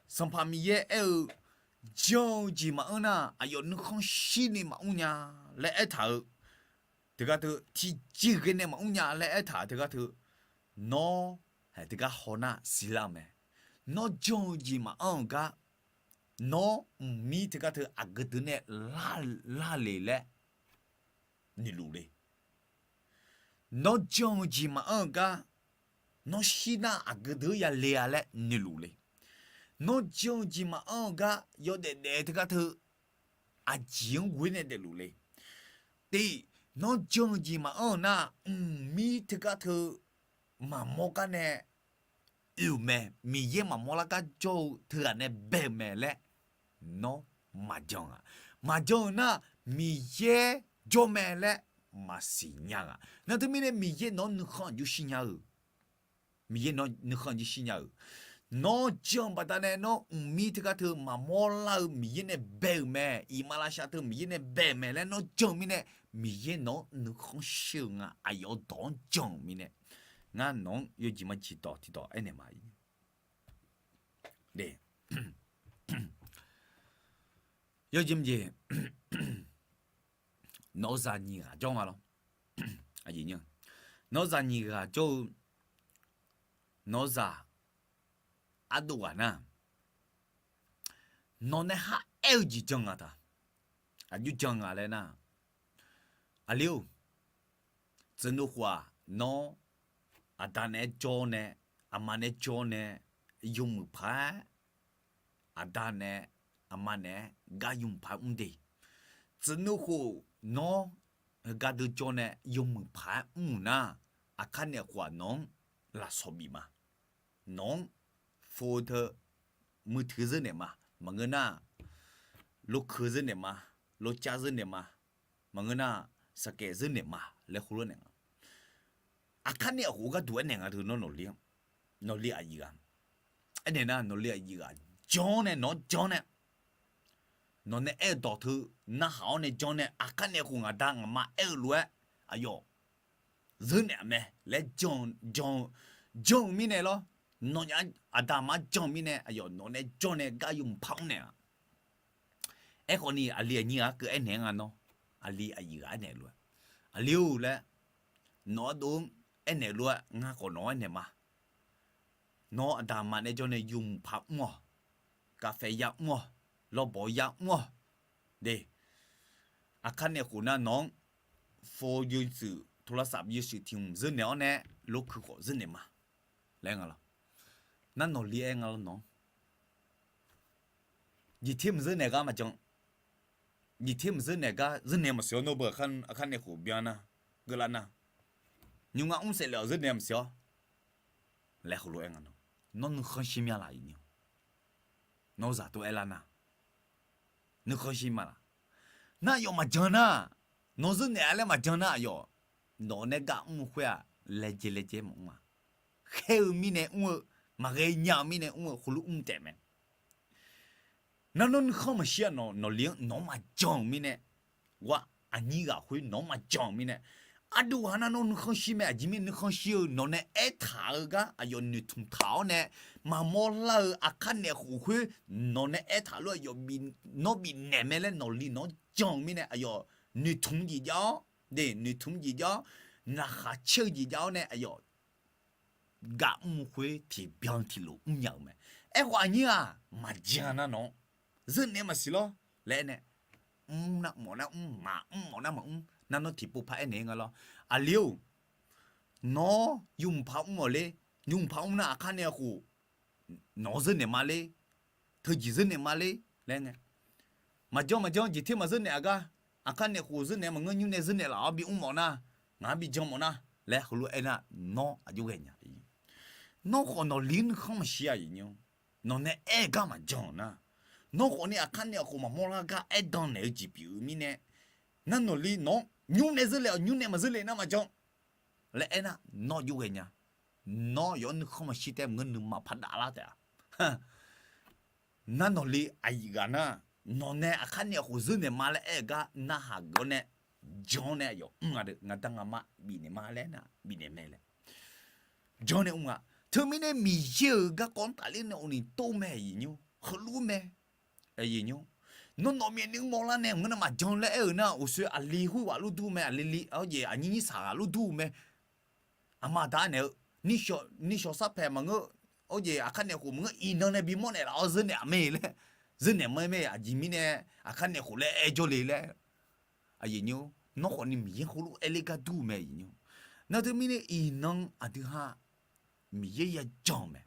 Sanqpaq Miqyaer aer-eu, jan-eu jeq maqanr nar, aqyawf nuikhanr shirni maqmr nya laer aertaq-euq teugar teu, tiqjeq ghae nae maqmr nya laer aertaq-euq teugar teu, nawr hae teugar haw nar siqlar-eu mae. Nawr jan-eu jeq maqanr-euq gar, nawr mqmir teugar teu aqgeu deuq nae lar le laer noeqluf le. Nawr jan-eu jeq maqanr-euq gar, nawr shir nar aqgeu deuq-anr ya le-a laer noeqluf le. Nawr jan-eu jeq maqanr-euq gar yawdaef daef teugar teu aqjeq-anr ghoe nae daefluf le. Tiq, nawr jan-eu jeq maqanr-euq nar, mqmir teugar teu maqmawr gar nae oe-euq mae, Miqyaer maqmawr lar gar jawr-eu teughaq nae bae-euq mae laer nawr maqjan-a. Maqjan-euq nar, Miqyaer jawr mae laer maqsiq nya-a. Nar teumirnae Miqyaer nawq-anr nuikhanr aqjox shir nya-eu. Miqyaer nawq-anr nuikhanr aqjox shir nya-euq. Nawr jan-eu baqdanae nawr mqmir teugar teu maqmawr lar-eu Miqyaer nae bae-euq mae, iqmalavshav teu Miqyaer nae bae-euq mae laer nawr jan-eu mirnae, Miqyaer nawq-anr nuikhanr shir-eu nga. Aqyawf dawq-anr jan-euq mirnae, ngar nawq-anr yawjeq maqjeq dawq tiqdawq aernaeq ma. Yawjeq maqjeq, nawq-eu zaq nyiq ghaq jawr nga lawr. Nawq-eu zaq nyiq ghaq jawr-eu, nawq-eu zaq ardov ghaq nar, nawq nae kharaer-eu jeq jan nga taq. Aqjox jan nga laer nar, aqli-or, tsuif nuikhof-aq, nawr aqda naeq-aer jawr nae, aqma naeq-aer jawr nae, yawmuiq paq-aer aqda nae aqma naeq-aer gar yawmuiq paq-aer mr de. Tsuif nuikhof nawr heugar dui jawr nae yawmuiq paq-aer mr-euq nar, aqkar naeq khof-aq nawq-anr lafsawq bif ma. nawq-anr fov teu muiqtuiq zeur naeq ma, maqngeur nar, lokeuq zeur naeq ma, locar zeur naeq ma, maqngeur nar, saqkaef zeur naeq ma laer khoerlof naeq nga. Aqkar nae aqkhof gharduq aernaeq nga teu nawr nawqli-anr, nawqli aqyuif ghaq, aernaeq nar nawqli aqyuif ghaq jan-awr nae nawq-anr jan nae, nawq nae aer-eu dawq teu narhaq-awr nae jan nae aqkar nae khof ngaq da ngaq ma aer-eu lof-aer aqyawf zeur naeq-a mae laer jan-eu mirnae lawr. Nawnyaf aqda aqma jan-eu mirnae aqyawf nawq nae jawr nae gar yawmuiq par mr naeq-a. Aerkhawf ni aqli aqnyir ghaq-anr keuv aernaeq-aer nga nawr, aqli aqyuif ghaq aernaeq lof-aer, aqli-or laer, nawq-anr dov-anr aernaeq lof-aer ngar khawf nawq-anr aernaeq ma. Nawr aqda aqma nae jawr nae yawmuiq par mr-awq, kafpae yar mr-awq, lawrbawq yar mr-awq de. Aqkar nae khof nar nawq-anr fov yawshuif, tolasaf yawshuif tiq hmq zeur naeq-awr nae, lokeuq khawf zeur naeq ma laer nga lawr. Nar nawqli aer nga lawr nawq-anr jeqter maqzeur naeq gar maqjan. Jeqter maqzeur naeq gar zeur naeq maqsiq-awr nawr beu aqkar nae khof byan nar, geuvlar nar, nymr ngar mr saef lef-awq zeur naeq maqsiq-awr laer heulof-aer nga nawr, nawr nuikhanr shir mya laf-iq ni-awq. Nawr zaq tov aerlar nar, nuikhanr shir ma laf. Nar aqyawf maqjan nar, nawr zeur naeq-a laer maqjan nar aqyawf, nawq nae gar mr-eu khoer-aq, laejae laejae maqmr-a. Khaer-eu mirnae mr-eu, maqghae nya-eu mirnae mr-eu khoerlof mr taef mae. Nar nawr nuikhanr maqshir-a nawq, nawqli-anr nawq-anr maqjan-euq mirnae, ghaq aqnyir ghaq khoer nawq-anr maqjan-euq mirnae, aqdui ghaq nar nawr nuikhanr shir mae. Aqjeq mirnae nuikhanr shir-eu nawq nae aertaq-eu gar aqyawf noeqtmq taq-awr nae, maqmawr lar-eu aqkar naeq khof khoer nawq nae aertaq lof aqyawf nawr bifnaeq mae laer nawqli nawq-anr jan-eu mirnae aqyawf noeqtmq jeq jav-awr de, noeqtmq jeq jav-awr, laqkhaq caer-eu jeq jav-awr nae aqyawf gar mr-eu khoer tiqbyan tiqlof mrnya-euq mae. Aerkhawf aqnyir-aq maqjan nar nawq-anr zeur naeq maqsiq lawr laer aer nae, mr nar mawf nar mr, maqmr mawf nar maqmr nar nawr tiqpov par aernaeq-aer nga lawr. Aqli-or, nawr yawmuiq par mr-awq ler, yawmuiq par mr nar aqkar nae khof nawq-anr zeur naeq ma ler, teujeq zeur naeq ma ler laer ngae, maqjan maqjan jeqter maqzeur naeq-a gar, aqkar nae khof zeur naeq maqngeur nymr nae zeur naeq laf-awr bimr mawf nar, ngaq-anr bijan mawf nar laer heulof aer nar, nawr aqjox ghae nya. Nawr khawf nawqli nuikhanr maqshir-a aqyuif nymr, nawq nae aer-eu gar maqjan-euq nar, nawr khawf ni aqkar nae khof maqmawr lar gar aerdan naeq-eu jeq pyeuf-eu mirnae, nar nawqli nawq-anr nymr nae zeur le-awq, nymr nae maqzeur le nar maqjan laer aer nar, nawr aqjox ghae nya. Nawr yawf-anr nuikhanr maqshir taef maqngeur nuima par dav lar taef-a. Nar nawqli aqyuif ghaq nar, nawq nae aqkar nae khof zeur naeq ma laer aer-eu gar narhaq geuf-awr nae, jan-awr nae aqyawf mr nga deuq, ngaq da ngaq ma bifnaeq ma laer nar bifnaeq mae laer jan nae mr nga. Teumirnae Miqyaer-euq garkawv-anr tafler nae uqni tov mae aqyuif nymr, heulof mae. Nawr nawq myavnuiv mawrlar nae maqngeur nar maqjan laer aer-euq nar, uqshoe aqli khoerghaq lor dur mae, aqli li, aqnyir nyir saq ghaq lor dur-eu mae. Aqma aqda naeq-eu nishawq sarpaeq maqngeur, arjeq aqkar naeq khof maqngeur, iqnan nae bimawr naeqlaf-awr zeur naeq-aq mae laer, zeur naeq ma mae, aqjeq mirnae aqkar naeq khof laer aer jawr le laer. Nawr khawf ni Miqyaer khoerlof aer ler gar dur-eu mae aqyuif nymr. Nar teumirnae iqnan aqdui ha Miqyaer yajan-eu mae.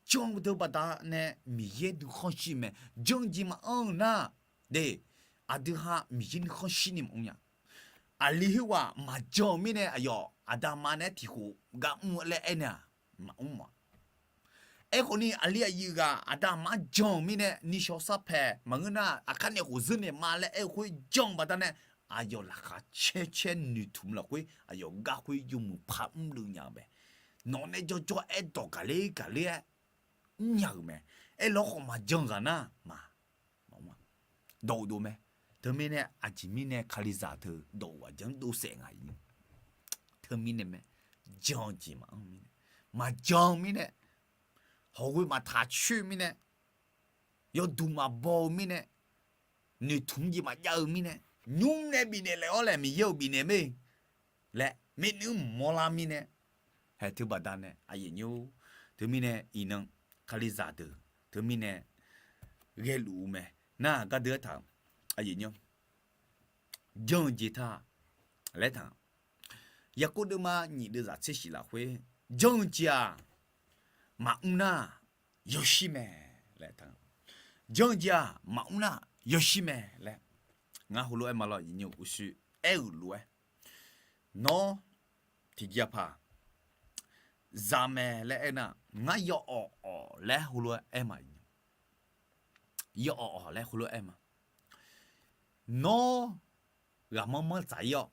Jan-eu deuq baqdanae Miqyaer nuikhanr shir mae. Jan-eu jeq maqanr-eu nar, de, aqdui ha Miqyaer nuikhanr shir ni maqmr nya. Aqli khoerghaq maqjan-eu mirnae aqyawf aqda aqma nae-aer tiq khof gar mr laer aer nae-aq, maqmr ma. Aerkhawf ni aqli aqyuif ghaq aqda aqma jan-euq mirnae nishawq sarpaeq maqngeur nar aqkar naeq khof zeur naeq ma laer aer-eu khoer jan-eu baqdanae, aqyawf laqkhaq caer caer noeqtmq lafkhoer aqyawf gar khoer yawmuiq par mrluf nya-eu mae. Nawq nae jawrjawr aerdawq gaqler gaqler-aer mrnya-euq mae. Aerlawr khawf maqjan ghaq nar ma, maqmr-a. Dawq uqdov mae. Teumirnae aqjeq mirnae Kalizaq teu dawq uqghaq jan dovsaef nga ir. Teumirnae mae, jan-eu jeq maqanr mirnae, maqjan-eu mirnae, hawqghoe maqtaq coer-eu mirnae, yawduq maqbaw-eu mirnae, noeqtmq jeq maqjav-eu mirnae, nymr nae bifnaeq laeq-awr laeq Miqyaer-euq bifnaeq mae laer myavnuiv mqmawr lar mirnae, haeq teu baqdanae aqyuif nymr, teumirnae iqnan Kalizaq deuq teumirnae ghaeluf-eu mae. Nar gardeuv aertaq, aqyuif nymr, jan-eu jeq taq laer taq, Yaqkov deuvma nyiq deuvzaq tser shif lafkhoer, jan-eu jeq-aq maqmr nar yawshir mae laer taq, jan-eu jeq-aq maqmr nar yawshir mae laer, ngar heulof-aer ma lawr, aqyuif nymr uqshoe aer-euq lof-aer, nawr tiqjeqpaq za mae laer aernar, ngar yawawq awq laer heulof-aer aer ma. Yawawq awq laer heulof-aer aer ma. Nawr ghaqmanr manr dzaq-ir-awr,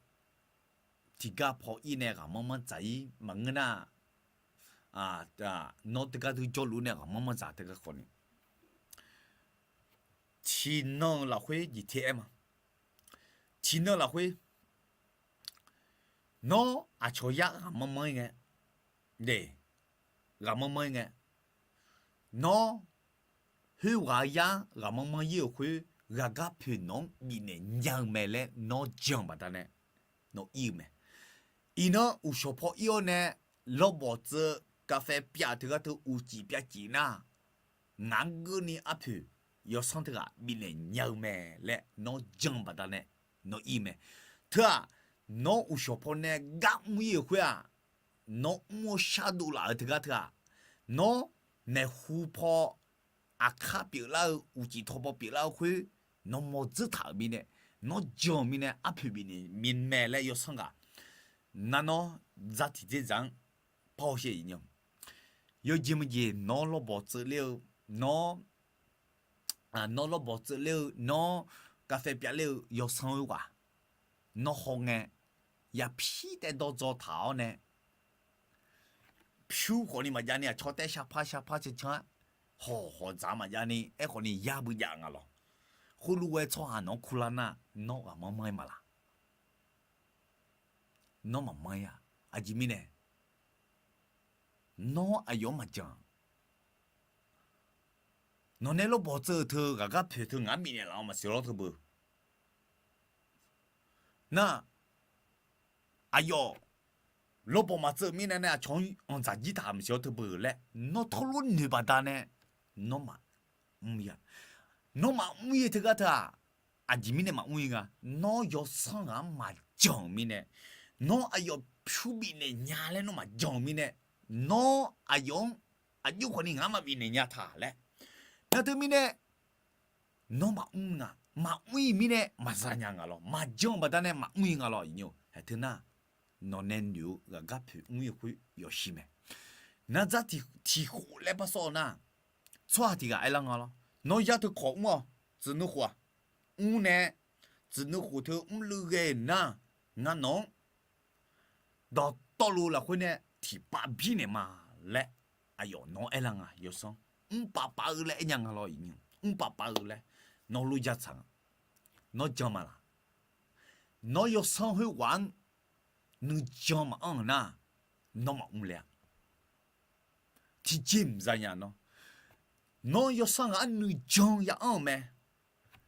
tiqgar paw-ir nae ghaqmanr manr dzaq-ir maqngeur nar, nawr teugar teu jawrluf nae ghaqmanr manr dzaq teugar khawf ni, tiqnan-euq lafkhoer jeq te-aer ma. Tiqnan lafkhoer, nawr aqcawq yar ghaqmanr manr-ir ngae, de, ghaqmanr manr-ir ngae, nawr khoerghaq-eu yar ghaqmanr manr-ir-euq khoer, ghaqgar poeq nawq-anr bifnaeq nya-eu mae laer nawr jan-eu baqdanae nawr ir-eu mae. Iqnan uqshawq paw-ir-awr nae lawrbawq tseuv, kafpae pyav teugar teu uqcif pyav cif nar, ngaq-anr geurni arpoeq yawsanr teughaq bifnaeq nya-eu mae laer nawr jan-eu baqdanae nawr ir mae. Teu-aq, nawr uqshawq paw nae gar mr-ir-euq khoer-aq, nawr mr-awr shardov laf-eu teugar teu-aq, nawr maeqhu paw aqkar pyeuflar-eu uqcif tawpaw pyeuflar-eu khoer, nawr mawrdzeur taq-euq mirnae, nawr jan-euq mirnae arpoeq bifnaeq mae laer yawsanr ghaq nar nawr dzar tiqdzerdzaq-anr par hawsher iq nya. Yawjeq maqjeq nawr lawrbawq tseuv ler-eu, nawr nawr lawrbawq tseuv ler-eu, nawr kafpae pyav ler-eu yawsanr-eu ghaq, nawr hawngae yapir taev dawr dzaw taq-awr nae, pyur khawfni maqjav ni aqcawq taev sharpar sharpar cancan-aer, hawq hawq dzaq maqjav ni aerkhawf ni yar beujav nga lawr. Khoerlof-aer tsawrhaq nawq-anr kurlar nar, nawr ghaqmanr manr-ir ma laq? Nawr maqmanr-ir-a. Aqjeq mirnae, nawr aqyawf-anr maqjan. Nawq nae lawrbawq tseuv-eu teu ghaqgar poeq teu ngaq-anr bifnaeq laf-awr maqsiq lawr teu beu. Nar, aqyawf lawrbawq maqtseuv-eu mirnae nae aqcawq-anr anqdzaq jir taq maqsiq lawr teu beu laer nawr tawrlof noeq baqdanae nawr maqmr-ir-a. Nawr maqmr-ir-eu teugar teu-aq, aqjeq mirnae maqmr-ir nga. Nawr yawsanr ghaq-anr maqjan-euq mirnae, nawr aqyawf pyur bifnaeq nya laer nawr maqjan-euq mirnae, nawr aqyawf-anr aqjox khawfni ngaq-anr maqbifnaeq nya taq laer. Nar teu mirnae, nawr maqmr nga. Maqmr-ir mirnae maqza nya nga lawr. Maqjan-eu baqdanae maqmr-ir nga lawr iq nya. Haeq teu nar, nawq nae noeq-eu ghaqgar poeq mr-ir-eu khoer yawshir mae. Nardzar tiq khof laer par sawr-eu nar, tsawrhaq tiq ghaq aerlar nga lawr. Nawr yar teu kawq mr-awq. Tsuif nuikhof-aq, mr nae, tsuif nuikhof teu mrluiv ghae-euq nar, ngar nawq-anr dawqtawvluf lafkhoer nae tiqpav birnaeq ma laer aqyawf nawq-anr aerlar nga yawsanr. Mrpav pav-eu laer aernya nga lawr iq nya. Mrpav pav-eu laer nawr lof ja tsaq nga. Nawr jan ma laq? Nawr yawsanr khoerghaq-anr nuijan maqanr-euq nar, nawr maqmr le-a. Tiqjeq mqza nya nawr. Nawr yawsanr ghaq-anr nuijan ya anr-euq mae.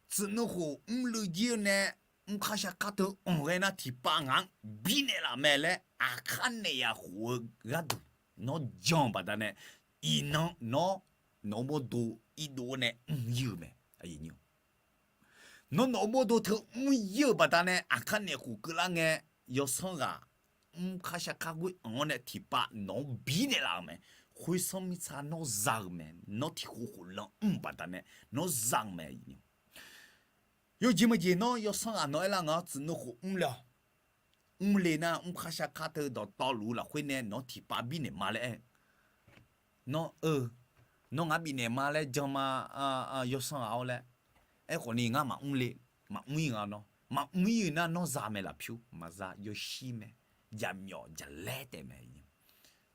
Tsuif nuikhof mrluiv jir-eu nae, mrkhar shar kar teu anr ghae nar tiqpav ngaq-anr birnaeq laf mae laer aqkar naeq yaf khof-eu gharduq nawr jan-eu baqdanae, iqnan nawr nawq-eu mawrdo irdov-awr nae mr-ir-eu mae. Nawr nawq-eu mawrdo teu mr-ir-euq baqdanae aqkar naeq khof keuvlar ngae, yawsanr ghaq mrkhar shar kar ghoer anr-awr nae tiqpav nawq-anr birnaeq laf-euq mae. Khoersanr mirtsa nawr za-euq mae. Nawr tiq khof khof lan mr-euq baqdanae nawr za-euq mae. Yawjeq maqjeq nawr yawsanr ghaq nawq aerlar nga-awr tsuif nuikhof mr le-awq. Mr le nar mrkhar shar kar teu dawqtawvluf lafkhoer nae nawq-anr tiqpav birnaeq ma laer aer. Nawr-eu, nawr ngaq bifnaeq ma laer jan ma, yawsanr ghaq-awr laer. Aerkhawf ni ngar maqmr le, maqmr-ir nga nawr. Maqmr-ir-eu nar nawr za mae lafpyur maqza yawshir mae. Jaqmyawf jaqlaer taef mae.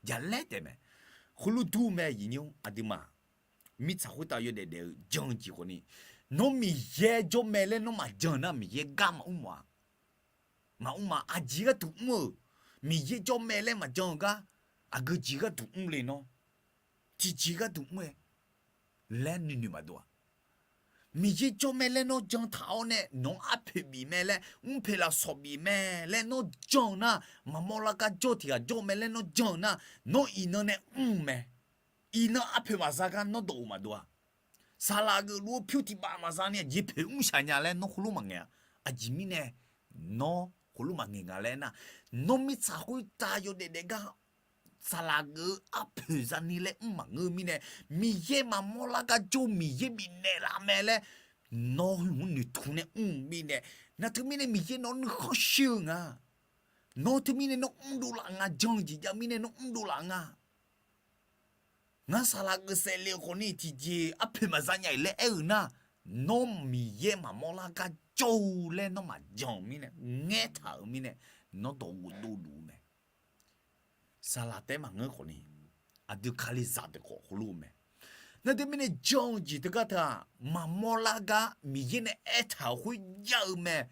Jaqlaer taef mae. Khoerlof dur mae iq nymr aqduimaf mirtsaq khoertav yawdaef daef-eu jan-eu jeq khawf ni, nawr Miqyaer jawr mae laer nawr maqjan nar Miqyaer gar maqmr mawf-a. Maqmr ma. Aqjeq gharduq mr-euq, Miqyaer jawr mae laer maqjan-eu gar, aqgeu jeq gharduq mr le nawr, tiqjeq gharduq mr-aer laer nuinoeq maqdov-aq. Miqyaer jawr mae laer nawr jan taq-awr nae nawq-anr arpoeq bif mae laer, mrpoeq lafsawq bif mae laer nawr jan-eu nar, maqmawr lar gar jawr tiq ghaq jawr mae laer nawr jan-eu nar, nawr iqnan nae mr mae. Iqnan arpoeq maqza gar nawr dawq-euq maqdov-a. Saqlaq geufluf-eu pyur tiqpav maqza ni aqjeq poeq mr shaq nya laer nawr khoerlof maqngaeq-a. Aqjeq mirnae nawr khoerlof maqngaeq nga laer nar, nawr mirtsaq khoertav yawdaef daef gar saqlaq geuf-eu arpoeq zani laer mr maqngeur mirnae, Miqyaer maqmawr lar gar jawr-eu Miqyaer bifnaeq laf mae laer nawr heu-anr noeqtmq nae mr-eu mirnae, nar teumirnae Miqyaer nawr nuikhanr shir-eu nga. Nawr teumirnae nawr mrdov laf nga, jan-eu jeq jav mirnae nawr mrdov laf nga. Ngar saqlaq geuf saevle-eu khawfni tiqjeq arpoeq maqza nya-iq laer aer-eu nar, nawr Miqyaer maqmawr lar gar jawr-eu laer nawr maqjan-euq mirnae, ngaertaq-euq mirnae, nawr dawq ghovdov luf-eu mae. Saqlaq taef-aer maqngeur khawfni, aqdui Kalizaq deuq khawf heulof-eu mae. Nar teumirnae jan-eu jeq teugar teu-aq, maqmawr lar gar Miqyaer nae aertaq-euq khoerjav-eu mae,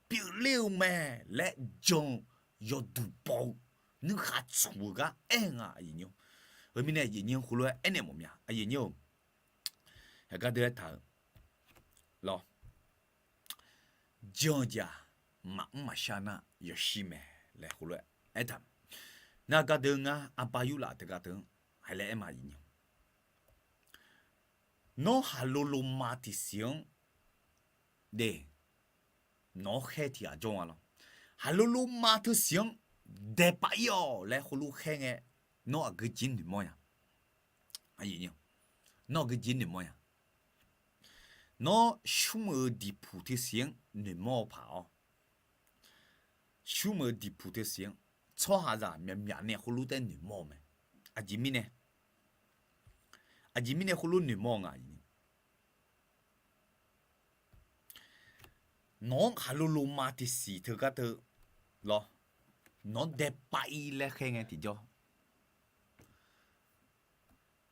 pyeufler-eu mae laer jan-eu yawduq baw-eu nuikhav tsmq-eu gar aer nga. Heumirnae aqyuif nyir heulof-aer aernaeq mawf mya, aqyuif nyir-or, heugar deuq aertaq-euq lawr, jan-eu jeq-aq, maqmr maqshar nar yawshir mae laer heulof-aer aertaq. Nar gar deuq ngar aqba yurlaf teugar teu-anr haiq laer aer ma, aqyuif nyir-or, nawr haqlo loma tiqsiq-anr de, nawq-anr khaer tiq ghaq jawr nga lawr. Haqlo loma teusiq-anr daepav ir-awq laer heulof khaer ngae, nawr aqgeu jeq-anr noeqmawr nya. Nawr aqgeu jeq-anr noeqmawr nya. Nawr shmr-euq diqpuq teusiq-anr noeqmawr-eu paq-awr, shmr-euq diqpuq teusiq-anr tsawrhaqzaq myaqmyaq nae heulof taef noeqmawr-eu mae. Aqjeq mirnae, aqjeq mirnae heulof noeqmawr nga. Nawq-anr haqlo loma tiqsiq teugar teu lawr, nawq-anr daepav ir laer khaer ngae tiqjawr,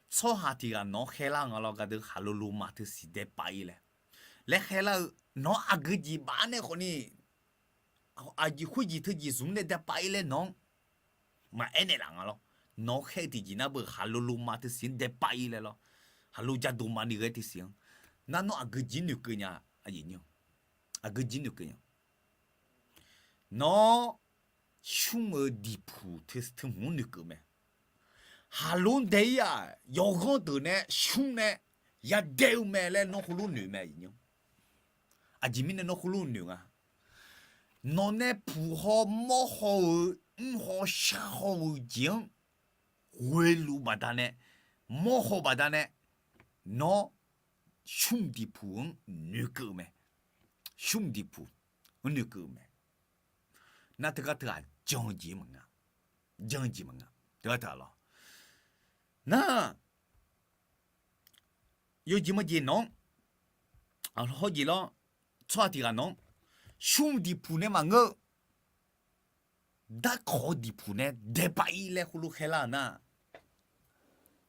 tsawrhaq tiq ghaq nawq-anr khaerlar nga lawr, gar deuq haqlo loma teusiq daepav ir laer, laer khaerlar-eu, nawq-anr aqgeu jeq baf nae khawfni, aqjeq khoerjeq teujeq zmq nae daepav ir laer nawq-anr maqaer naeqlaf nga lawr. Nawq-anr khaer-eu tiqjeq nar beu haqlo loma teusiq-anr daepav ir laer lawr, haqlo jadov maqni ghae teusiq-anr, nar nawr aqgeu jeq-anr noeqkeuv nya. Aqgeu jeq-anr noeqkeuv nya. Nawr shmr-euq diqpuq teu hmq-anr noeqkeuv mae. Haqlo-anr dae ir-aq, yawqghanr deuq nae shmr nae yadae-eu mae laer nawr heulof noeq mae. Aqjeq mirnae nawr heulof noeq nga. Nawq nae puq haw mawr haw-euq, mr haw shar haw-euq jeq-anr ghoeluf baqdanae, mawr haw baqdanae, nawr shmr diqpuq-anr noeqkeuv mae. Shmr diqpuq-anr noeqkeuv mae. Nar teugar teu-aq, jan-eu jeq maqnga. Jan-eu jeq maqnga. Teugar teu-aq lawr, nar yawjeq mawjeq nawq-anr, hawjeq lawr, tsawrhaq tiq ghaq nawq-anr shmr diqpuq nae maqngeur-eu, darkawq-eu diqpuq nae daepav ir laer heulof khaerlar-eu nar,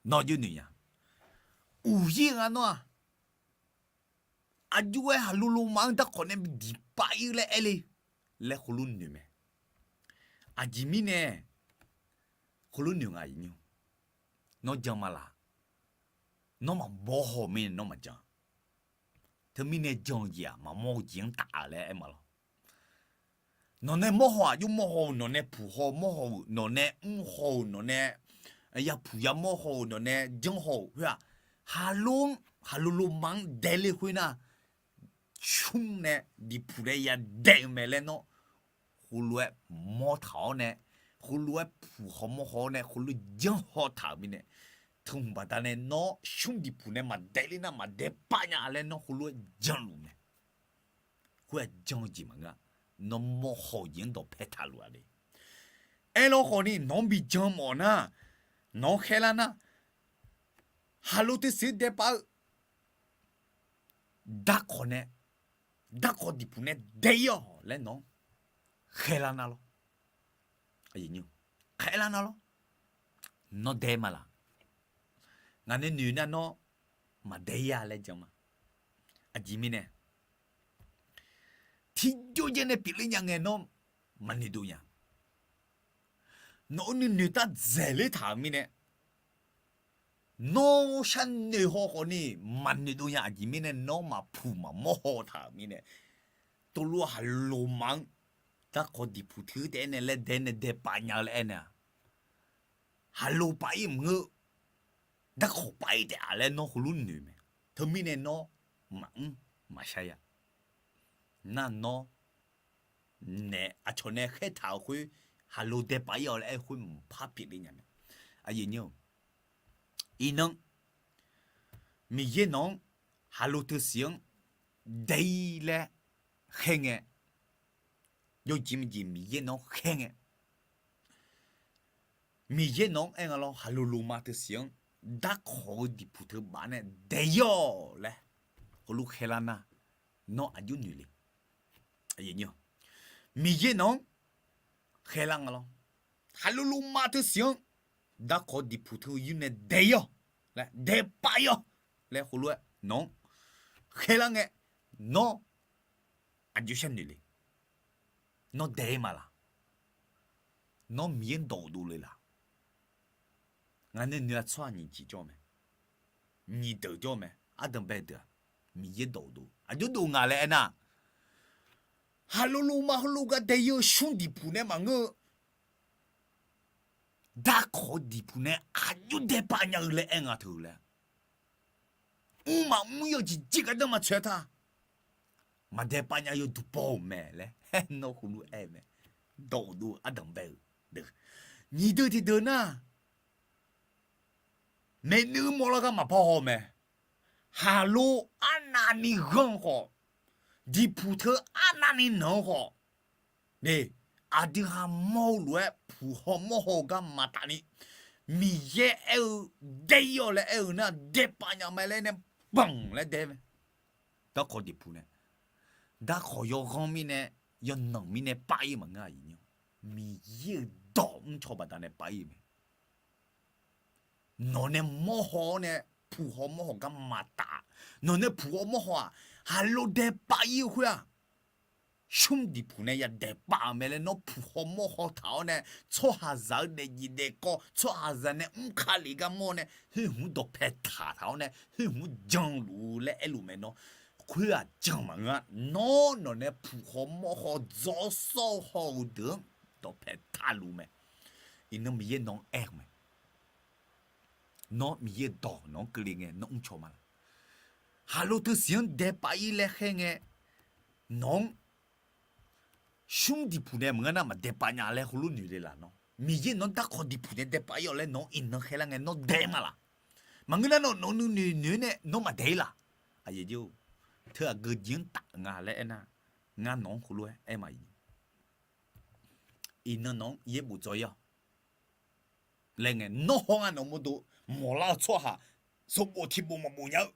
nawr aqjox noeq nya. Uqyir nga nawr-aq, aqjox-aer haqlo loma-anr darkawq nae bi diqpav ir laer aer le laer heulof noeq mae. Aqjeq mirnae heulof noeq nga. Nawr jan ma laq? Nawr maqmawr haw-eu mirnae nawr maqjan. Teumirnae jan-eu jeq-aq, maqmawr-eu jeq-anr taf laer aer ma lawr. Nawq nae mawr haw-aq, aqjox mawr haw-euq, nawq nae puq haw mawr haw-euq, nawq nae mr haw-euq, nawq nae yapuq yamawr haw-euq, nawq nae janr haw-euq khoer-aq, haqlo-anr, haqlo loma-anr dae le khoer nar, shmr nae diqpuq nae yadae-eu mae laer nawr heulof-aer mawr taq-awr nae, heulof-aer puq haw mawr haw-awr nae, heulof janr haw taq-euq mirnae, teu hmq baqdanae nawr shmr diqpuq nae maqdae ler nar maqdae pav nya laer nawr heulof-aer janluf mae. Khoer-aq jan-eu jeq maqngeur-a. Nawr mawr haw-eu jeq-anr dawqpae taqluf-a le. Aerlawr khawfni nawq-anr bi jan mawf nar, nawq-anr khaerlar nar, haqlo teusiq-anr daepav-eu darkawq nae, darkawq diqpuq nae dae ir-awq laer nawq-anr khaerlar nar lawr. Khaerlar nar lawr. Nawr dae ma laq? Ngaq nae noeq nar nawr maqdae ir-a laer jan ma. Aqjeq mirnae, tiqjawr jaev nae pyeufler nya ngae nawr maqnoeq dov nya. Nawq-eu nuinoeq taf dzaeqler taq-euq mirnae, nawr sharnoeq haw khawfni maqnoeq dov nya. Aqjeq mirnae nawr maqpuq maqmawr haw taq-euq mirnae, tov lof-aer haqlo ma-anr darkawq diqpuq teu taef-aer nae laer dae nae dae pav nya-eu laer aer nae-aq, haqlo pav ir maqngeur, darkawq pav ir taef-a laer nawr heulof noeq mae. Teumirnae nawr maqmr maqshar ya. Nar nawr naef aqcawq nae khaertaq-euq khoer haqlo dae pav ir-awq laer aer-eu khoer mqpar pyeufler nya mae. Aqyuif nyir-or, iqnan Miqyaer nawq-anr haqlo teusiq-anr dae ir laer khaer ngae, yawjeq maqjeq Miqyaer nawq-anr khaer ngae, Miqyaer nawq-anr aer nga lawr, haqlo loma teusiq-anr darkawq-eu diqpuq teu baf nae dae-ir-awq laer heulof khaerlar nar, nawr aqjox noeq le. Miqyaer nawq-anr khaerlar nga lawr. Haqlo loma teu siq-anr darkawq diqpuq teu yur nae dae-ir-awq laer, daepav-ir-awq laer heulof-aer nawq-anr khaerlar ngae, nawr aqjox sharnoeq le. Nawr dae-ir ma laq? Nawr Miqyaer dawq dov le laq? Ngaq nae noeq-a tsawrhaq nyiq jeq jawr mae. Nyiq deuq jawr mae. Ardanqbae deuq-aq, Miqyaer dawq dov aqjox dov nga laer aernar, haqlo loma heulof gar dae-ir-eu smr diqpuq nae maqngeur-eu, darkawq-eu diqpuq nae aqjox daepav nya-eu laer aer nga teu laer. Mrmaf mr-ir-eu jeqjeq gardanr maqtsoeq-a ta. Maqdaepav nya yawduq baw-euq mae laer nawr heulof-aer mae. Dawq dov-eu ardanqbae-euq deuq, nyiq deuq tiqdeuq nar, maeqnuiv mawrlar gar maqpar haw mae. Haqlo arnavni ghanr-eu khawf, diqpuq teu arnavni nanq-eu khawf, aqdui ha mawr-eu lof-aer puq haw mawr haw-eu gar maqtaf ni, Miqyaer aer-eu dae-ir-awq laer aer-eu nar, daepav nya mae laer nae banq laer dae mae. Darkawq diqpuq nae, darkawq yawghanr mirnae, yawnanq mirnae pav-ir maqngeur-a. Miqyaer-euq dawq mrcaw baqdanae pav-ir mae. Nawq nae mawr haw-awr nae puq haw mawr haw gar maqtaf. Nawq nae puq haw mawr haw-aq, haqlo daepav-ir-eu khoer-aq, smr diqpuq nae yadaepav-euq mae laer nawr puq haw mawr haw taq-awr nae, tsawrhaqzaq-eu daefjeq daefkawv, tsawrhaqzaq nae mr ka lef gar mawr nae, khoer hmq dawqpae taq taq-awr nae, khoer hmq janluf-eu laer aerluf mae nawr. Khoer-aq jan maqngeur-a. Nawr nawq nae puq haw mawr haw dzawr sawr-eu haw-eu deuq-anr dawqpae taqluf mae. Iqnan Miqyaer nawq-anr aer-eu mae. Nawr Miqyaer-euq dawq nawq-anr keuvle ngae nawr mrcaw ma laq? Haqlo teu siq-anr daepav-ir laer khaer ngae, nawq-anr smr diqpuq nae maqngeur nar maqdaepav nya laer heulof noeq le laq nawr? Miqyaer nawq-anr darkawq diqpuq nae daepav-ir-awq laer nawq-anr iqnan khaerlar ngae nawr dae ma laq? Maqngeur nar nawq nawq nuinoeq noeq-aer nae nawr maqdae-ir laq? Aqyuif, teu aqgeu jeq-anr taf nga laer aernar, ngar nawq-anr heulof-aer aer ma. Iqnan nawq-anr yaerbof dzaw-ir-awq laer ngae, nawr haw nga nawq mawrdo mawqlar-eu tsawrhaq, sanqbof tiqbof maqbof nya-eu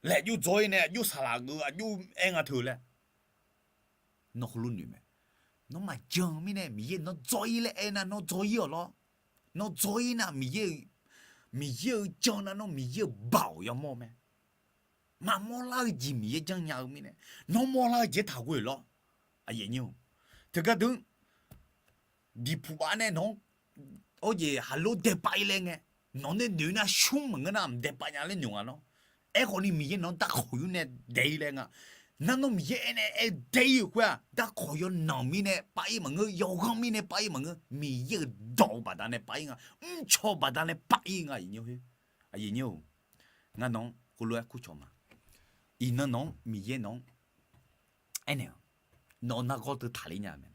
laer aqjox dzaw-ir nae aqjox saqlaq geuf aqjox aer nga teu laer nawr heulof noeq mae. Nawr maqjan mirnae Miqyaer nawr dzaw-ir laer aernar nawr dzaw-ir-awq lawr. Nawr dzaw-ir nar Miqyaer-euq, Miqyaer-euq jan nar nawr Miqyaer-euq baoq yamawr mae. Maqmawrlar-eu jeq Miqyaer janrnya-eu mirnae, nawr mawrlar-eu jeq taqghoe lawr. Aqyuif, teugar deuq diqpuq baf nae nawq-anr, awr jeq haqlo daepav-ir laer ngae, nawq nae noeq nar smr maqngeur nar maqdaepav nya laer noeq nga nawr. Aerkhawf ni Miqyaer nawq-anr darkawq yur nae dae-ir laer nga. Nar nawr Miqyaer aernae aer dae-ir-euq khoer-aq, darkawq yawnanq mirnae pav-ir maqngeur, yawghanr mirnae pav-ir maqngeur, Miqyaer-euq dawq-eu baqdanae pav-ir nga, mrcaw baqdanae pav-ir nga. Aqyuif, ngar nawq-anr heulof-aer kurcawq ma. Iqnan nawq-anr Miqyaer nawq-anr aernaeq-awq. Nawq nargawr teu taqler nya mae.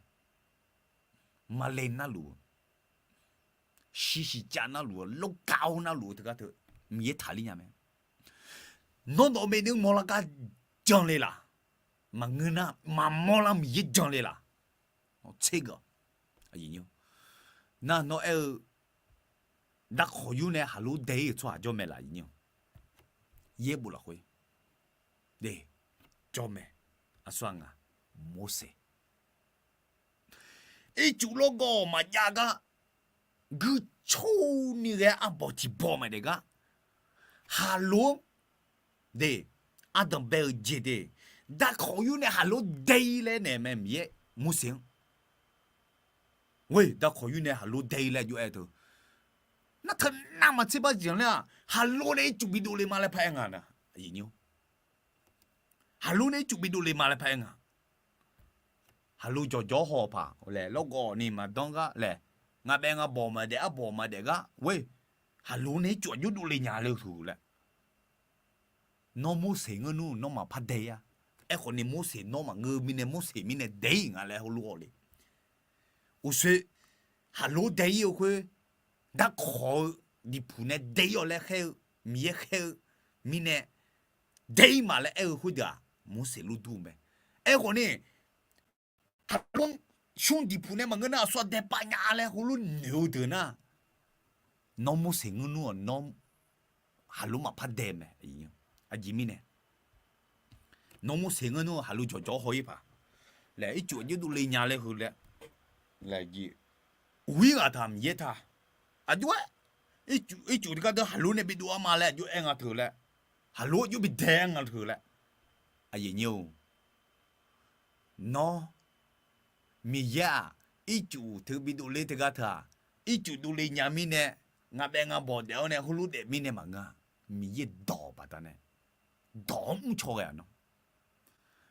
Maqle narluf-eu, shiqshiq cav narluf-eu, lorkav-awr narluf-eu teugar teu Miqyaer taqler nya mae. Nawr nawq maeqnuiv mawrlar gar jan le laq? Maqngeur nar maqmawrlar Miqyaer jan le laq? Tser geuf. Nar nawr aer-eu darkawq yur nae haqlo dae-ir-euq tsawrhaq jawr mae laq? Yaerbof lafkhoer de, jawr mae. Aqsur-aq nga, Morseq. Ircuf lawrgawv maqjav gar guiqcawr ni ghae arbawq tiqbawq maqdaef gar, haqlo-anr de, ardanq bae-eu jeq de, darkawq yur nae haqlo dae-ir laer naeq mae Miqyaer Morseq-anr. Ghoe darkawq yur nae haqlo dae-ir laer jov-aer teu, nar teu nar maqtser bar jeq-anr laer-aq, haqlo nae ircuf bidov le ma laer paraer nga na. Haqlo nae ircuf bidov le ma laer paraer nga. Haqlo jawqjawq haw-eu paq laer lawrgawv ni maqdanr gar laer, ngabae ngabawq maqdaef arbawq maqdaef gar ghoe, haqlo nae ircuf aqjox dov le nya le-eu teu laer. Nawr Morseq ngeur nmr nawr maqpar dae-ir-a. Aerkhawf ni Morseq nawr maqngeur mirnae Morseq mirnae dae-ir nga laer heulof-awq le. Uqshoe haqlo dae-ir-eu khoer, darkawq-eu diqpuq nae dae-ir-awq laer khaer-eu, Miqyaer khaer-eu mirnae dae-ir ma laer aer-eu khoerdeuq-aq, Morseq lor dur-eu mae. Aerkhawf ni, haqlo-anr smr diqpuq nae maqngeur nar aqsur-aq daepav nya laer heulof noeq-eu deuq nar, Nawr Morseq ngeur nmr-awq, nawr haqlof maqpar dae mae. Aqjeq mirnae, nawr Morseq ngeur nmr-eu haqlof jawqjawq haw-ir paq laer, ircuf aqjox dovle nya laer heu laer, uq-ir ghaq taq Miqyaer ta, aqjox-aer, ircuf teugar deuq haqlof nae bidov-ar ma laer aqjox aer nga teu laer, haqlof aqjox bidae-aer nga teu laer. Aqyuif nyir-or, nawr Miqyaer-aq, ircuf teu bidov ler teugar teu-aq, ircuf dovle nya mirnae, ngaq baef ngaq bawq daef-awr nae heulof daef mirnae maqngeur-a. Miqyaer dawq baqdanae, dawq-anr mrcaw ghae-aq nawr,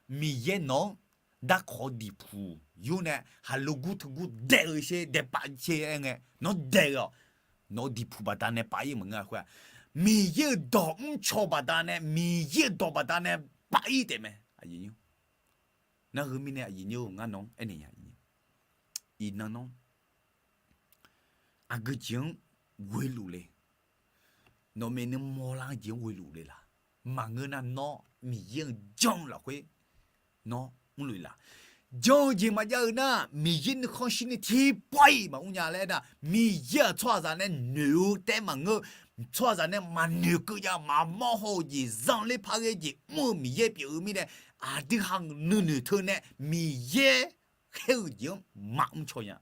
Miqyaer nawq-anr darkawq diqpuq yur nae haqlof gur teugur daef-eu sher daepav sher aer ngae nawr dae-awq. Nawq-eu diqpuq baqdanae pav-ir maqngeur-a khoer-aq, Miqyaer-euq dawq mrcaw baqdanae, Miqyaer-euq dawq baqdanae pav-ir taef mae. Nar heu mirnae aqyuif nyir-or, ngar nawq-anr aernaeq nya, iqnan nawr aqgeu jeq-anr ghoeluf le. Nawqmaeq nuimawr lar-eu jeq-anr ghoeluf le laq. Maqngeur nar nawr Miqyaer-anr jan-eu lafkhoer nawr mrluf laq. Jan-eu jeq maqjav-eu nar, Miqyaer nuikhanr shirni tiqpawf-iq maqmr nya laer aernar, Miqyaer-aq tsawrhaqzaq nae noeq-eu taef-aer maqngeur. Tsawrhaqzaq nae maqnoeq keuv jav maqmawr haw-eu jeq, zanqler parghae jeq mr-eu Miqyaer pyeuf-eu mirnae, aqdui ha nuinoeq teu nae Miqyaer khaer-eu jeq-anr maqmr caw nya,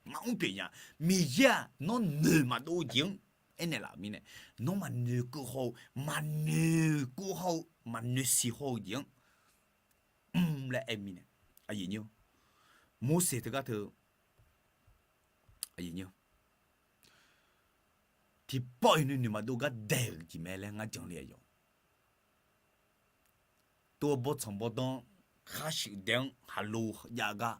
maqmr pyeuf nya. Miqyaer-aq nawr noeq maqdov-eu jeq-anr aernaeq laf-euq mirnae, nawr maqnoeq keuv haw-eu, maqnoeq keuv haw-eu, maqnoeq siq haw-eu jeq-anr mr laer aer-eu mirnae, aqyuif nyir-or, Morseq teugar teu, aqyuif nyir-or, tiqpawf-iq nuinoeq maqdov gar daeq-euq jeq mae laer ngar jan le-a yawq. Tov-eu bawrtsanq bawrdanr khar shuif dae-anr haqlo jav gar,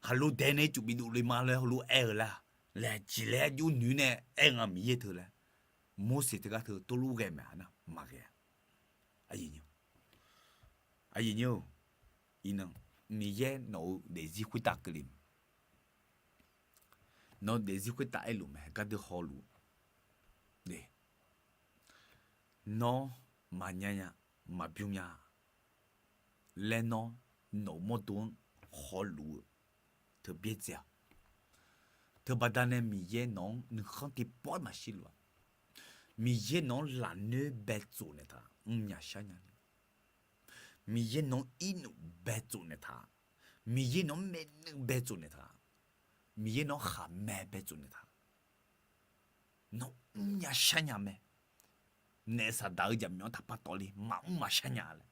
haqlo dae nae ircuf bidov le ma laer heulof-aer aer-eu lar, laeqjeq laer aqjox noeq nae aer nga Miqyaer teu laer, Morseq teugar teu tov lof ghae mae aqnar maqghae-a. Aqyuif nyir-or, iqnan Miqyaer nawq-eu daefzir khoertav keuvle mae. Nawq-eu daefzir khoertav aerluf mae, gardeur hawluf-eu, nawr maqnya nya, maqbymr nya laer nawr nawq-eu mawrdo-anr hawluf-eu teu byaerdzae-awq. Teubaqda nae Miqyaer nawq-anr nuikhanr tiqpawf-aer maqshir luf-a. Miqyaer nawq-anr lafnoer baetsof naeqtaq mrnya sharnya le. Miqyaer nawq-anr irnuf baetsof naeqtaq, Miqyaer nawq-anr maernmr baetsof naeqtaq, Miqyaer nawq-anr khaqmae baetsof naeqtaq, nawr mrnya sharnya mae. Naef saqdaq-eu jaqmyawf-anr taqpar tawv le maqmr maqshar nya laer,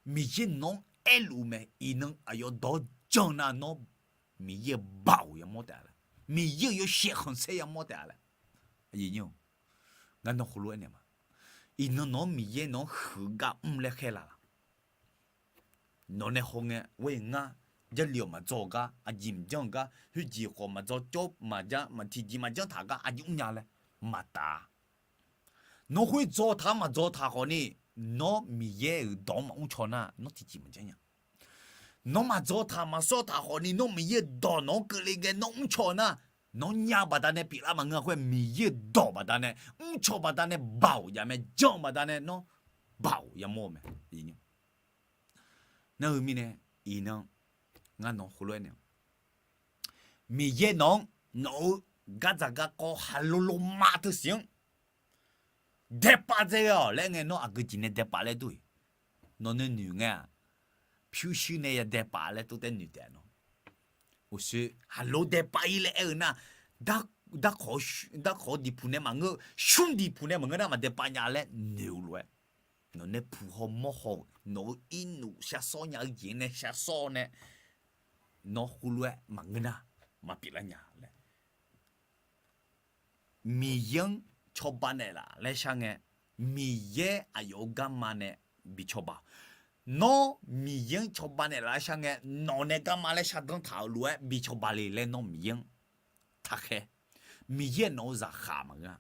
Miqyaer nawq-anr aerluf-eu mae. Iqnan aqyawf dawq-awr jan nar nawr Miqyaer-euq baoq yamawr taef-a laer, Miqyaer-euq yawshaef khanqsaer yamawr taef-a laer. Ngar nawr heulof-aer naeq ma. Iqnan nawq-anr Miqyaer nawq-anr huiq gar mr laer khaer laf laq? Nawq nae hawngae, ngar Jarlif-awq maqdzaw gar, aqjeq maqjanr-eu gar, khoerjeq khawf maqdzaw cawr maqjanr, tiqjeq maqjanr taq gar aqjeq mrnya laer maqtaf-a. Nawr khoer dzaw taq-anr maqdzaw taq khawfni, nawr Miqyaer-euq dawq-anr maqmr caw nar nawr tiqjeq maqjanr nya. Nawr maqdzaw taq maqsawr taq khawfni, nawr Miqyaer-euq dawq nawq-anr keuvle ghae nawr mr caw nar, nawr nya-eu baqda nae pyeuflar maqngeur-a. Khoer Miqyaer-euq dawq baqda nae mr caw baqda nae baoq jav mae, jan-eu baqda nae nawr baoq yamawr-eu mae. Nar heu mirnae, iqnan ngar nawq heulof-aer naeq, Miqyaer nawq-anr nawq-eu gardzaq garkawv haqlo loma teusiq-anr daepav dzae ghae-awq laer ngae, nawr aqgeu jeq nae daepav laer dur-iq? Nawq nae noeq ngae-aq, pyurshuir nae ya daepav laer tov taev noeq taef nawr. Uqshoe haqlo daepav-ir laer aer-eu nar, darkawq diqpuq nae maqngeur, shmr diqpuq nae maqngeur nar maqdaepav nya laer noeq-eu lof-aer, nawq nae puq haw mawr haw-euq nawq-eu irnuf sharsawr nya-eu jeq nae sharsawr nae, nawr heulof-aer maqngeur nar maqpyeuf lar nya laer. Miqyaer-anr cawba naeqlaf laer shar ngae, Miqyaer aqyawf-eu garma nae bi cawba-awq. Nawr Miqyaer-anr cawba naeqlaf laer shar ngae, nawq nae garma laer shardanr taq-euq lof-aer bi cawba le laer nawr Miqyaer-anr taqkhaer. Miqyaer nawq-eu zaqkhav maqngeur-a.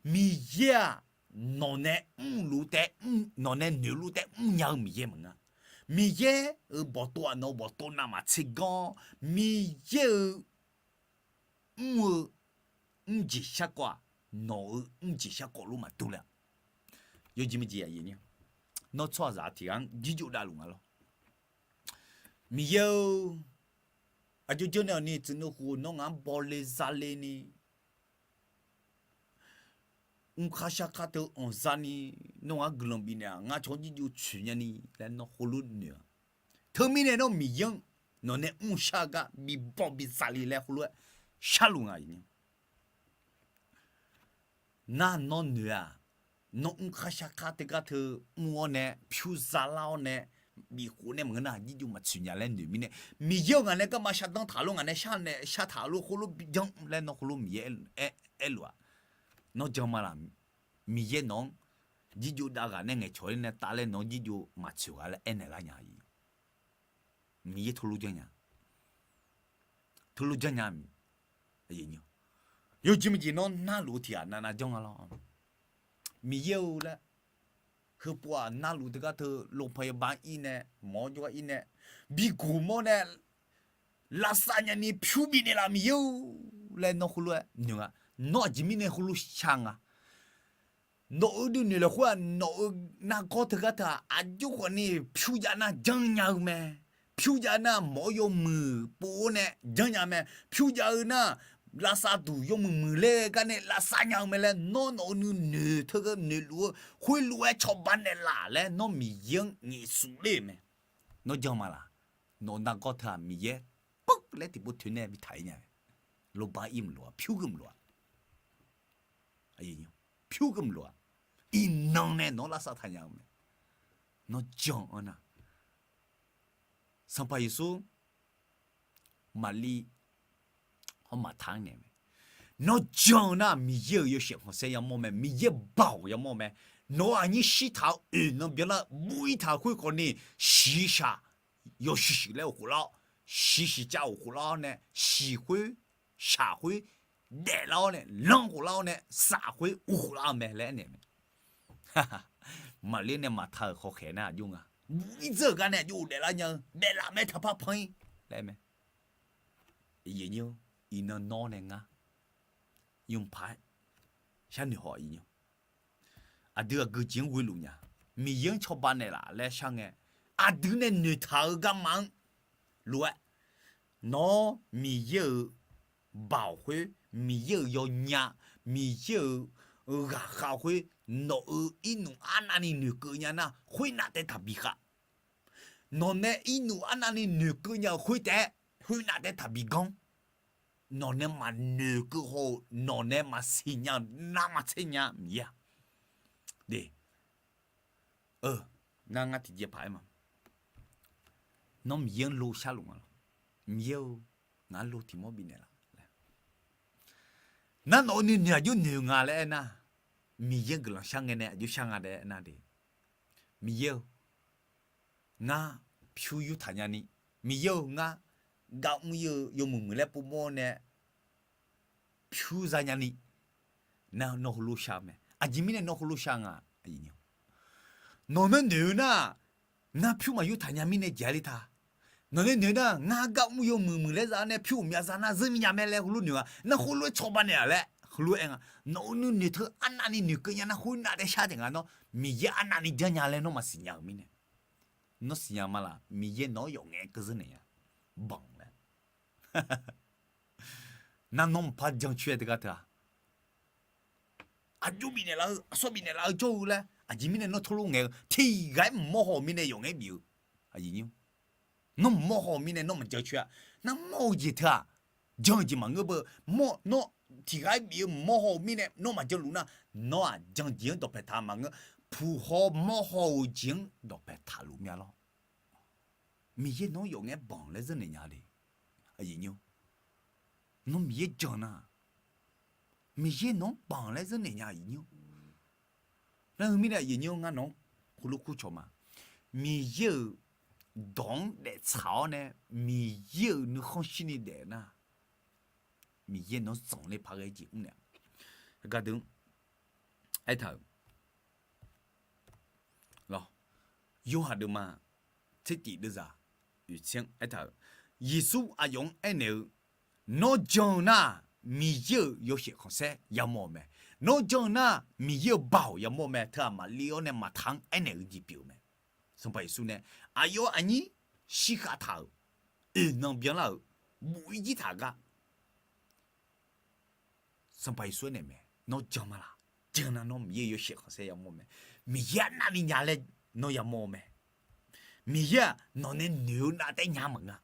Miqyaer-aq, nawq nae mrluf taef, nawq nae noeqluf taef mrnya-eu Miqyaer maqngeur-a. Miqyaer-euq bawqtov-aq nawq-eu bawqtov navmaqtser ganr-awr, Miqyaer-euq mr-eu mrjeq sharkawv-aq, nawq-eu mrjeq sharkawv lof maqdur le-a. Yawjeq maqjeq aqyuif nyir, nawr tsawrhaqzaq tiq ghaq-anr jirjov davluf nga lawr. Miqyaer-or, aqjox jawr nae awqni tsuif nuikhof nawr ngaq-anr bawle zale ni, mrkhar sharkhar teu anqzani nawr ngar guiqlanq bifnaeq-aq, ngar cawq-anr jirjov tsoeq nyani laer nawr heulof noeq-a. Teumirnae nawr Miqyaer-anr nawq nae mrshar-eu gar bibanq bizale laer heulof-aer sharluf nga. Nar nawr noeq-aq, nawr mrkhar sharkhar teugar teu mr-awr nae pyur zalar-awr nae bifkhof nae maqngeur nar jirjov maqtsoeq nya laer noeq mirnae, Miqyaer-euq ngaq nae garma shardanr taq lof ngaq nae sharnaeq shartaq lof heulof jan laer nawr heulof Miqyaer aer, aerluf-aq, nawr jan ma laq? Miqyaer nawq-anr jirjov dav ghaq nae ngaeqcawq-ir nae taf laer nawq-anr jirjov maqtsoeq ghaq laer aernaeq lar nya-iq. Miqyaer teulof janrnya, teulof janrnya. Yawjeq maqjeq nawr narluf-eu tiq ghaq navnav janr nga lawr. Miqyaer-eu laer, heupov-aq narluf teugar teu lofpaq yawba-anr ir nae mawq-awr jawrgar ir nae bigoq mawr nae lavsav nyani pyur bifnaeq laf Miqyaer-eu laer nawr heulof-aer noeq nga. Nawr aqjeq mirnae heulof shar nga. Nawq-eu nuinoeq lafkhoer-aq, nawq-eu nargawr teugar teu-aq, aqjox khawfni pyur jav nar janrnya-eu mae. Pyur jav nar mawq-awr yawmuiq pov-awr nae janrnya mae. Pyur jav-eu nar lavsav duq yawmuiq muiqler gar nae lavsav nya-eu mae laer nawr nawq-eu nuinoeq teugar noeqluf-eu khoerlof-aer cawba naeqlaf laer nawr Miqyaer-anr ngaeqsuf ler-euq mae. Nawr jan ma laq? Nawq-eu nargawr teu-aq Miqyaer peuv laer tiqpov toeq nae bitaq-ir nya mae. Lofba ir maqlof-a, pyur geuv maqlof-a, pyur geuv maqlof-a. Iqnan nae nawq-anr lavsav taq nya-eu mae. Nawr jan-anr nar, Sanqpaq Yeqsur Maqlir hawr Maqta-anr naeq mae, nawr jan-eu nar Miqyaer-euq yawshaef khanqsaer yamawr mae, Miqyaer baoq yamawr mae. Nawq-eu aqnyir shirtaq-eu oeq nan byanlar-eu buv-ir taq-eu khoer khawfni shiqshaq yawshuif shuif laer uqkhof lar-awr, shiqshaq cav uqkhof lar-awr nae shiq khoer shaq khoer daeflar-awr nae lanr khof lar-awr nae saf khoer uqkhof lar-eu mae laer aernaeq mae. Maqlir nae Maqta-euq hawkhaeq nar aqjox nga, buv-ir dzeur-euq gar nae aqjox ghofdaef lar nya-eu daeflaf mae taqpar pan-ir laer mae. Iqnan nawr nae ngar yawpaq-aer sharnoeq haw-iq aqdui aqgeujeq-anr ghoeluf nya, Miqyaer-anr cawba naeqlaf laer shar ngae, aqdui nae noeqtaq-eu garma-anr lof-aer, nawr Miqyaer-euq baoq khoer, Miqyaer-euq yawnya, Miqyaer-euq ghaqkhav khoer, nawq-euq irnuf arnavni noeqkeuv nya nar khoernav taef taqbi khav. Nawq nae irnuf arnavni noeqkeuv nya-euq khoer taef-aer khoernav taef taqbi ganr. Nawq nae maqnoeqkeuv haw-eu, nawq nae maqsiq nya-eu navmaqtser nya Miqyaer-aq. De, nar ngar tiqjeq paq-aer ma, nawr Miqyaer-anr lo sharluf nga lawr. Miqyaer-eu, ngaq-anr lo tiq mawr bifnaeq laf laer. Nar nawq-eu nuinoeq aqjox noeq nga laer aernar, Miqyaer guiqlanq shar ngae nae aqjox shar nga laer aernar de, Miqyaer-eu, ngar pyur yurtaq nyani, Miqyaer-eu, ngar gav mr-ir-eu yawmuiq muiq laer povmawr nae pyur za nyani, nar nawr heulof shar-eu mae. Aqjeq mirnae nawr heulof shar nga, nawq nae noeq-eu nar, ngar pyur maqyur taq nya mirnae jeq-a le ta. Nawq nae noeq nar, ngar gar mr yawmuiq muiq laer za-awr nae pyur ghawqmya za nar zeur mir nya mae laer heulof noeq-a. Nar heulof-aer cawba naeq-a laer heulof-aer aer nga. Nawq-eu nuinoeq teu arnavni noeqkeuv nya nar khoernav taef shar taef nga. Nawr Miqyaer arnavni janrnya laer nawr maqsiq nya-euq mirnae, nawr siqnya ma laf? Miqyaer nawq-anr yawf ngaef keuv zeur naeq nya, banq laer. Nar nawr maqpar jancoer-aer teugar teu-a, aqjox bifnaeq laf-eu aqsawr bifnaeq laf-eu jawr-eu laer aqjeq mirnae nawr teulof ngaeq-eu tiq ghaq-aer mq mawr haw-euq mirnae yawf ngaef bif-eu. Nawr mq mawr haw-euq mirnae nawr maqjan coer-a. Nar mawr-eu jeq teu-aq, jan-eu jeq maqngeur beu. Mawr nawr tiq ghaq-aer bif-eu mq mawr haw-euq mirnae nawr maqjan luf nar, nawr-aq jan jeq-anr dawqpae taq maqngeur. Puq haw mawr haw-euq jeq-anr dawqpae taqluf mya lawr. Miqyaer nawq-anr yawf ngaef-aer banq laer zeur naeq nya de. Nawr Miqyaer jan nar, Miqyaer nawq-anr banq laer zeur naeq nya. Nar heu mirnae aqyuif nyir-anr ngar nawq-anr heulof kur cawq ma. Miqyaer-euq dawq-anr daeftsaq-awr nae Miqyaer-euq nuikhanr shirni daef nar, Miqyaer nawq-anr zanqler paq ghae jeq mr naeq-a. Gardeuq-anr aertaq-euq lawr, Yorhaq deuvma tsertif deuvzaq oeqtser-anr aertaq-euq, Yeqsur aqyawf-anr aernaeq-eu, Nawr jan-eu nar, Miqyaer-euq yawshaef khanqsaer yamawr-eu mae. Nawr jan-eu nar, Miqyaer-euq baoq yamawr-eu mae. Teu-aq Maqlir-awr nae Maqtaq-anr aernaeq-eu jeq pyeuf-eu mae. Sanqpaq Yeqsur nae aqyawf aqnyir shirkhav taq-euq, oeqnan byanlar-euq, buq-ir jir taq gar Sanqpaq Yeqsur aernaeq mae, Nawr jan ma laq? Jan nar nawr Miqyaer yawshaef khanqsaer yamawr mae. Miqyaer arnavni nya laer nawr yamawr-eu mae. Miqyaer-aq nawq nae noeq-eu nav taef nya maqnga.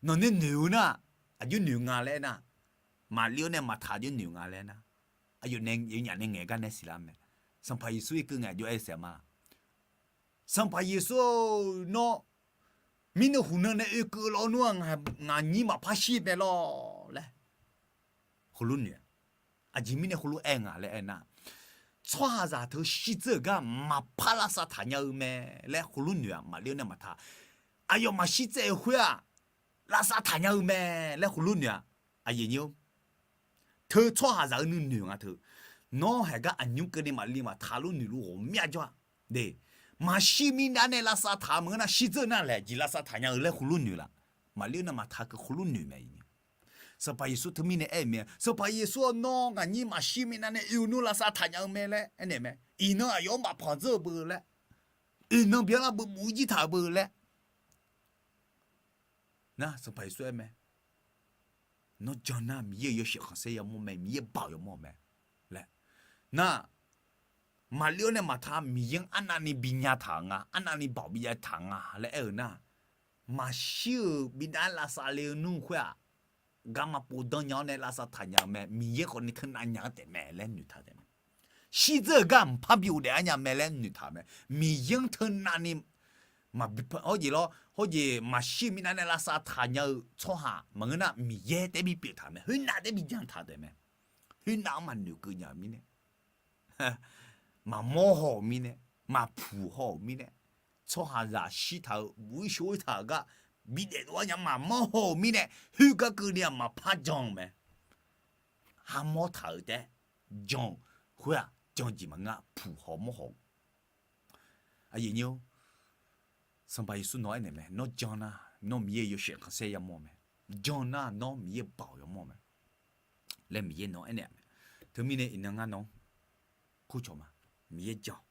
Nawq nae noeq-eu nar, aqjox noeq nga laer aernar, maqlir-awr nae maqtaq aqjox noeq nga laer aernar, aqyawf nae yawnyaf nae ngaeq gar nae siqlar mae. Sanqpaq Yeqsur irkeuv ngae aqjox aer saef ma. Sanqpaq Yeqsur-or, nawr mirnae huqnan nae oekeuv lawr nmr-aq, ngaqnyir maqpar shir mae lawr laer heulof noeq-a. Aqjeq mirnae heulof aer nga laer aernar, tsawrhaqzaq teu shirdzeur-euq gar maqpar lavsav taq nya-eu mae laer heulof noeq-aq, maqlir-awr nae maqtaq. Aqyawf maqshir tsaev-eu khoer-aq, lavsav taq nya-eu mae laer heulof noeq-aq, aqyuif nyir-or, teu tsawrhaqzaq-eu nuinoeq nga teu. Nawr haeq gar aqnymr keuvni maqli maqtaq lof noeqluf ghawqmya jawr-a. De, maqshir mirnae nae lavsav taq-eu maqngeur nar, shirdzeur nar laeq jeq lavsav taq nya-eu laer heulof noeq laf. Maqlir-awr nae maqtaq keuv heulof noeq mae. Sanqpaq Yeqsur teumirnae aer-eu mae, Sanqpaq Yeqsur-or, nawr ngaqnyir maqshir mirnae nae oe-eu nmr lavsav taq nya-eu mae laer aernaeq mae. Iqnan aqyawf-anr maqpanq dzeur-eu beu laer, iqnan byanlar beu muf-ir jir taq-eu beu laer. Nar Sanqpaq Yeqsur aer mae, nawr jan nar Miqyaer-euq yawshaef khanqsaer yamawr mae, Miqyaer baoq yamawr mae laer. Nar maqlir-awr nae maqtaq, Miqyaer-anr arnavni binya taq nga, arnavni baoq bijav taq nga laer aer-eu nar, maqshir-euq bidav-aer lavsav le-eu nmr khoer-aq, garma pov danr nya-awr nae lavsav taq nya-eu mae, Miqyaer khawfni teunav nya-anr taef mae laer noeqtaq taef mae. Shirdzeur-euq gar mqpar bi ghofdaef-ar nya mae laer noeqtaq mae. Miqyaer-anr teunavni maqbi hawjeq lawr, hawjeq maqshir-eu mirnae nae lavsav taq nya-eu tsawrhaq maqngeur nar, Miqyaer taef bipyeuf taq mae, khoernav taef bijan taq taef mae. Khoernav-anr maqnoeq keuv nya-euq mirnae, maqmawr haw-euq mirnae, maqpuq haw-euq mirnae, tsawrhaqzaq shirtaq-eu buq-ir shov-ir taq-euq gar bidaef dov-ar nya maqmawr haw-euq mirnae, khoergar keuvni-aq maqpar jan-eu mae. Armawr taq-euq taef-aer jan-eu khoer-aq, jan jeq maqngeur-a, puq haw mawr haw-eu. Aqyuif nyir-or, Sanqpaq Yeqsur nawq aernaeq mae, nawr jan nar nawr Miqyaer-euq yawshaef khanqsaer yamawr mae. Jan nar nawr Miqyaer baoq yamawr mae laer Miqyaer nawq aernaeq mae. Teumirnae iqnan ngar nawq-anr kurcawq ma. Miqyaer jan,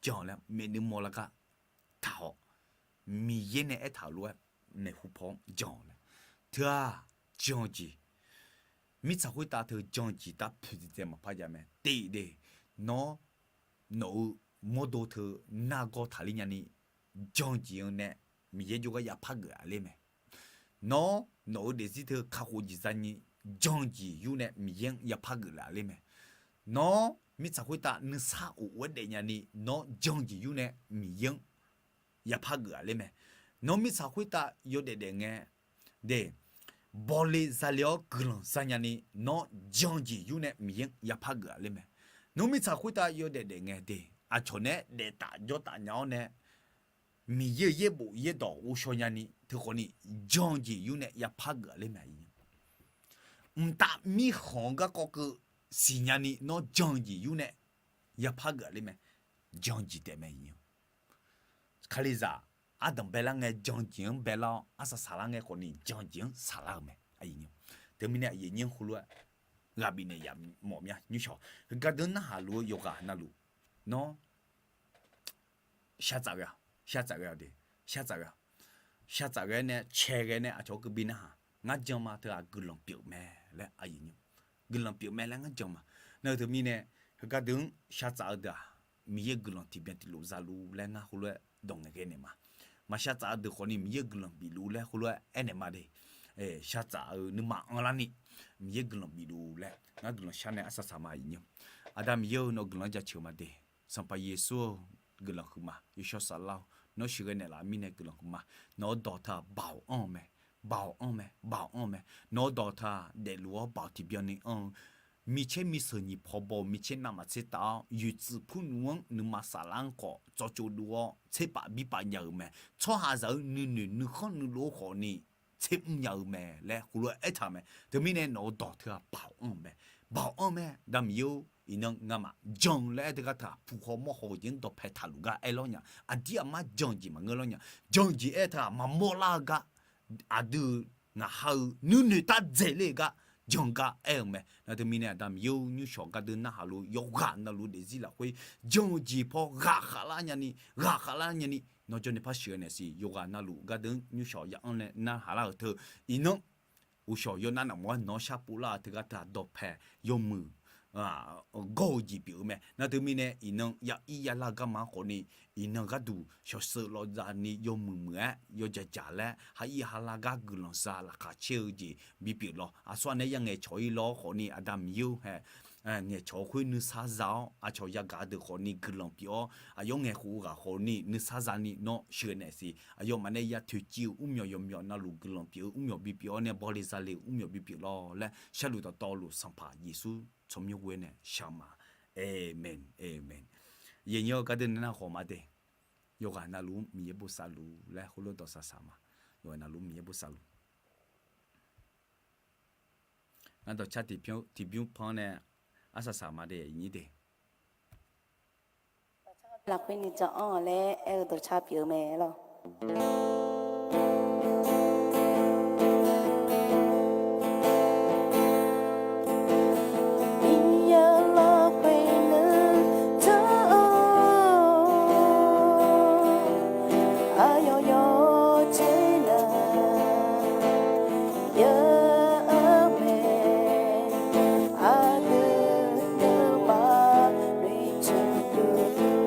jan laer maeqnuiv mawrlar gar taq-awq. Miqyaer nae aertaq-euq lof-aer maeqhu paw-anr jan-awq laer. Teu-aq, jan-eu jeq, mirtsaq khoertav teu jan-eu jeq tavpuq dzaeqdzae maqpar jav mae. Tiqde, nawr nawq-eu mawrdo teu nargawr taqler nyani jan-eu jeq-anr nae Miqyaer jawrgar yapar geuf-a ler mae. Nawr nawq-eu daefzir teu kakhof jeq zani jan-eu jeq yur nae Miqyaer-anr yapar geuf laf ler mae. Nawr mirtsaq khoertav nuisar of-aer daef nyani nawr jan-eu jeq yur nae Miqyaer-anr yapar geuf-a ler mae. Nawr mirtsaq khoertav yawdaef daef ngae, de, bawle zale-awr guiqlanq za nyani nawr jan-eu jeq yur nae Miqyaer-anr yapar geuf-a ler mae. Nawr mirtsaq khoertav yawdaef daef ngae de, aqcawq nae-aer daeftaf jawrtaf nya-awr nae Miqyaer-euq yaerbof yaerdawq ghovshaw nyani teukhawfni jan-eu jeq yur nae yapar geuf-a ler mae. Mqtav mirkhanq-eu garkawv keuv siqnya ni nawr jan-eu jeq yur nae yapar geuf-a ler mae. Jan-eu jeq taef mae. Kalizaq ardanq baelar ngae jan-eu jeq-anr baelar-awr, arsaq saqlar ngae khawfni jan-eu jeq-anr saqlar-eu mae. Teumirnae aqyuif aqnyir-anr heulof-aer ghaq bifnaeq yaf mawf mya nymrshawq. Heugar deuq-anr narhaq luf-eu yawqghaq navluf, nawr shaqtsaf ghae-a, shaqtsaf ghae-a de, shaqtsaf ghae-a, shaqtsaf ghae nae cae ghae nae aqcawq-anr keuv bi narhaq, ngar jan ma teu-aq guiqlanq pyeuf mae laer, guiqlanq pyeuf mae laer ngar jan ma. Nar-eu teumirnae heugar deuq-anr shaqtsaf-eu deuq-aq, Miqyaer guiqlanq tiqbyan tiqlof za luf laer ngar heulof-aer dawq ngaeq ghae naeq ma. Maqshaqtsaf-eu deuq khawfni Miqyaer guiqlanq bif luf laer heulof-aer aernaeq ma de. Shaqtsaf-eu nuima anrlar ni Miqyaer guiqlanq bif luf laer ngar guiqlanq shar nae arsaq saq ma. Aqda Miqyaer-eu nawq-eu guiqlanq-anr jaceuq ma de. Sanqpaq Yeqsur-eu guiqlanq huiqma, yawshawr saflar-awr nawr sheuqghae naeqlaf-eu mirnae guiqlanq huiqma. Nawq-eu dawq teu-aq baoq anr-eu mae, baoq anr-eu mae, baoq anr-eu mae. Nawq-eu dawq teu-aq daefluf-awr baoq tiqbyan ni anr-eu micaer miseuq nyiq paw baw-eu micaer navmaqtser taf-awr yoeqtsuif purnmr-anr nuima saflar-anr khawf tsawrtsov dov-awr tserpav birpav nya-euq mae. Tsawrhaqzaq-eu nuinoeq nuikhanr nuilov-eu khawfni tsermr nya-eu mae laer heulof-aer aertaq-eu mae. Teumirnae nawq-eu dawq teu-aq baoq anr-eu mae, baoq anr-eu mae. Aqda Miqyaer-or, iqnan ngamaf jan laer aer teugar teu-aq puq haw mawr haw-eu jeq-anr dawqpae taqluf gar aer lawr nya. Aqdir aqmar jan-eu jeq maqngeur lawr nya. Jan-eu jeq aer teu-aq maqmawr lar-eu gar, aqdui ngaq ha-eu nuinoeq tardzaeq ler-eu gar jan gar aer-eu mae. Nar teumirnae Aqda Miqyaer-or, nymrshawq gardeuv narhaq luf yawqghaq navluf daefzir lafkhoer jan-eu jeq paw ghaqkhav lar nyani, ghaqkhav lar nyani nawr jawrni par sheuqghae naeqsiq. Yawqghaq navluf gardeuv-anr nymrshawq ya anr nae narhaq lar-euq teu iqnan uqshawq yawnav nafmawf-aer nawq-anr sharpov lar-eu teugar teu-aq dawqpae yawmuiq gawr-eu jeq pyeuf-eu mae. Nar teumirnae iqnan ya ir ya lar garma-anr khawfni, iqnan gharduq shawqsheuq lawqzani yawmuiq muiq-aer yawdzaq dzaq laer, ha ir ha lar gar guiqlanq za laqkhaq caer-eu jeq bipyeuf lawq. Aqsur anae ya ngaeqcawq-ir lawr khawfni, Aqda Miqyaer-or hae, ngaeqcawq khoer nuisar za-awr, aqcawq yagaq deuq khawfni guiqlanq pyeuf-awr, aqyawf ngaeqkhof ghaq khawfni nuisar zani nawr sheuqnaeq siq. Aqyawfmaf nae ya toeqciv-eu mrmyawq yawqmyawf navluf guiqlanq pyeuf-eu mrmyawq bipyeuf-awr nae bawle zale-eu mrmyawq bipyeuf lawr laer, sharluf dawqtawvluf Sanqpaq Yeqsur tsawrmyanr ghoer nae shaq ma. Aqmeq, aqmeq. Yaqnyir-eu gardeuv nae nar khawf ma de. Yawqghaq navluf-anr Miqyaer bosav luf laer heulof dawq saqsaq ma. Yawqghaq navluf-anr Miqyaer bosav luf. Ngar dawqcar tiqbymr pan-anr nae arsaq saq ma de, aqnyir de. Lafkhoer ni jan-anr laer aer-eu dawqcar pyeuf-eu mae lawq. Miqyaer lafkhoer nuijan-anr aqyawf yawqjeq navluf-anr mae, aqdui nuima noeqtmq luf-ur.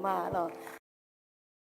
ma lawq.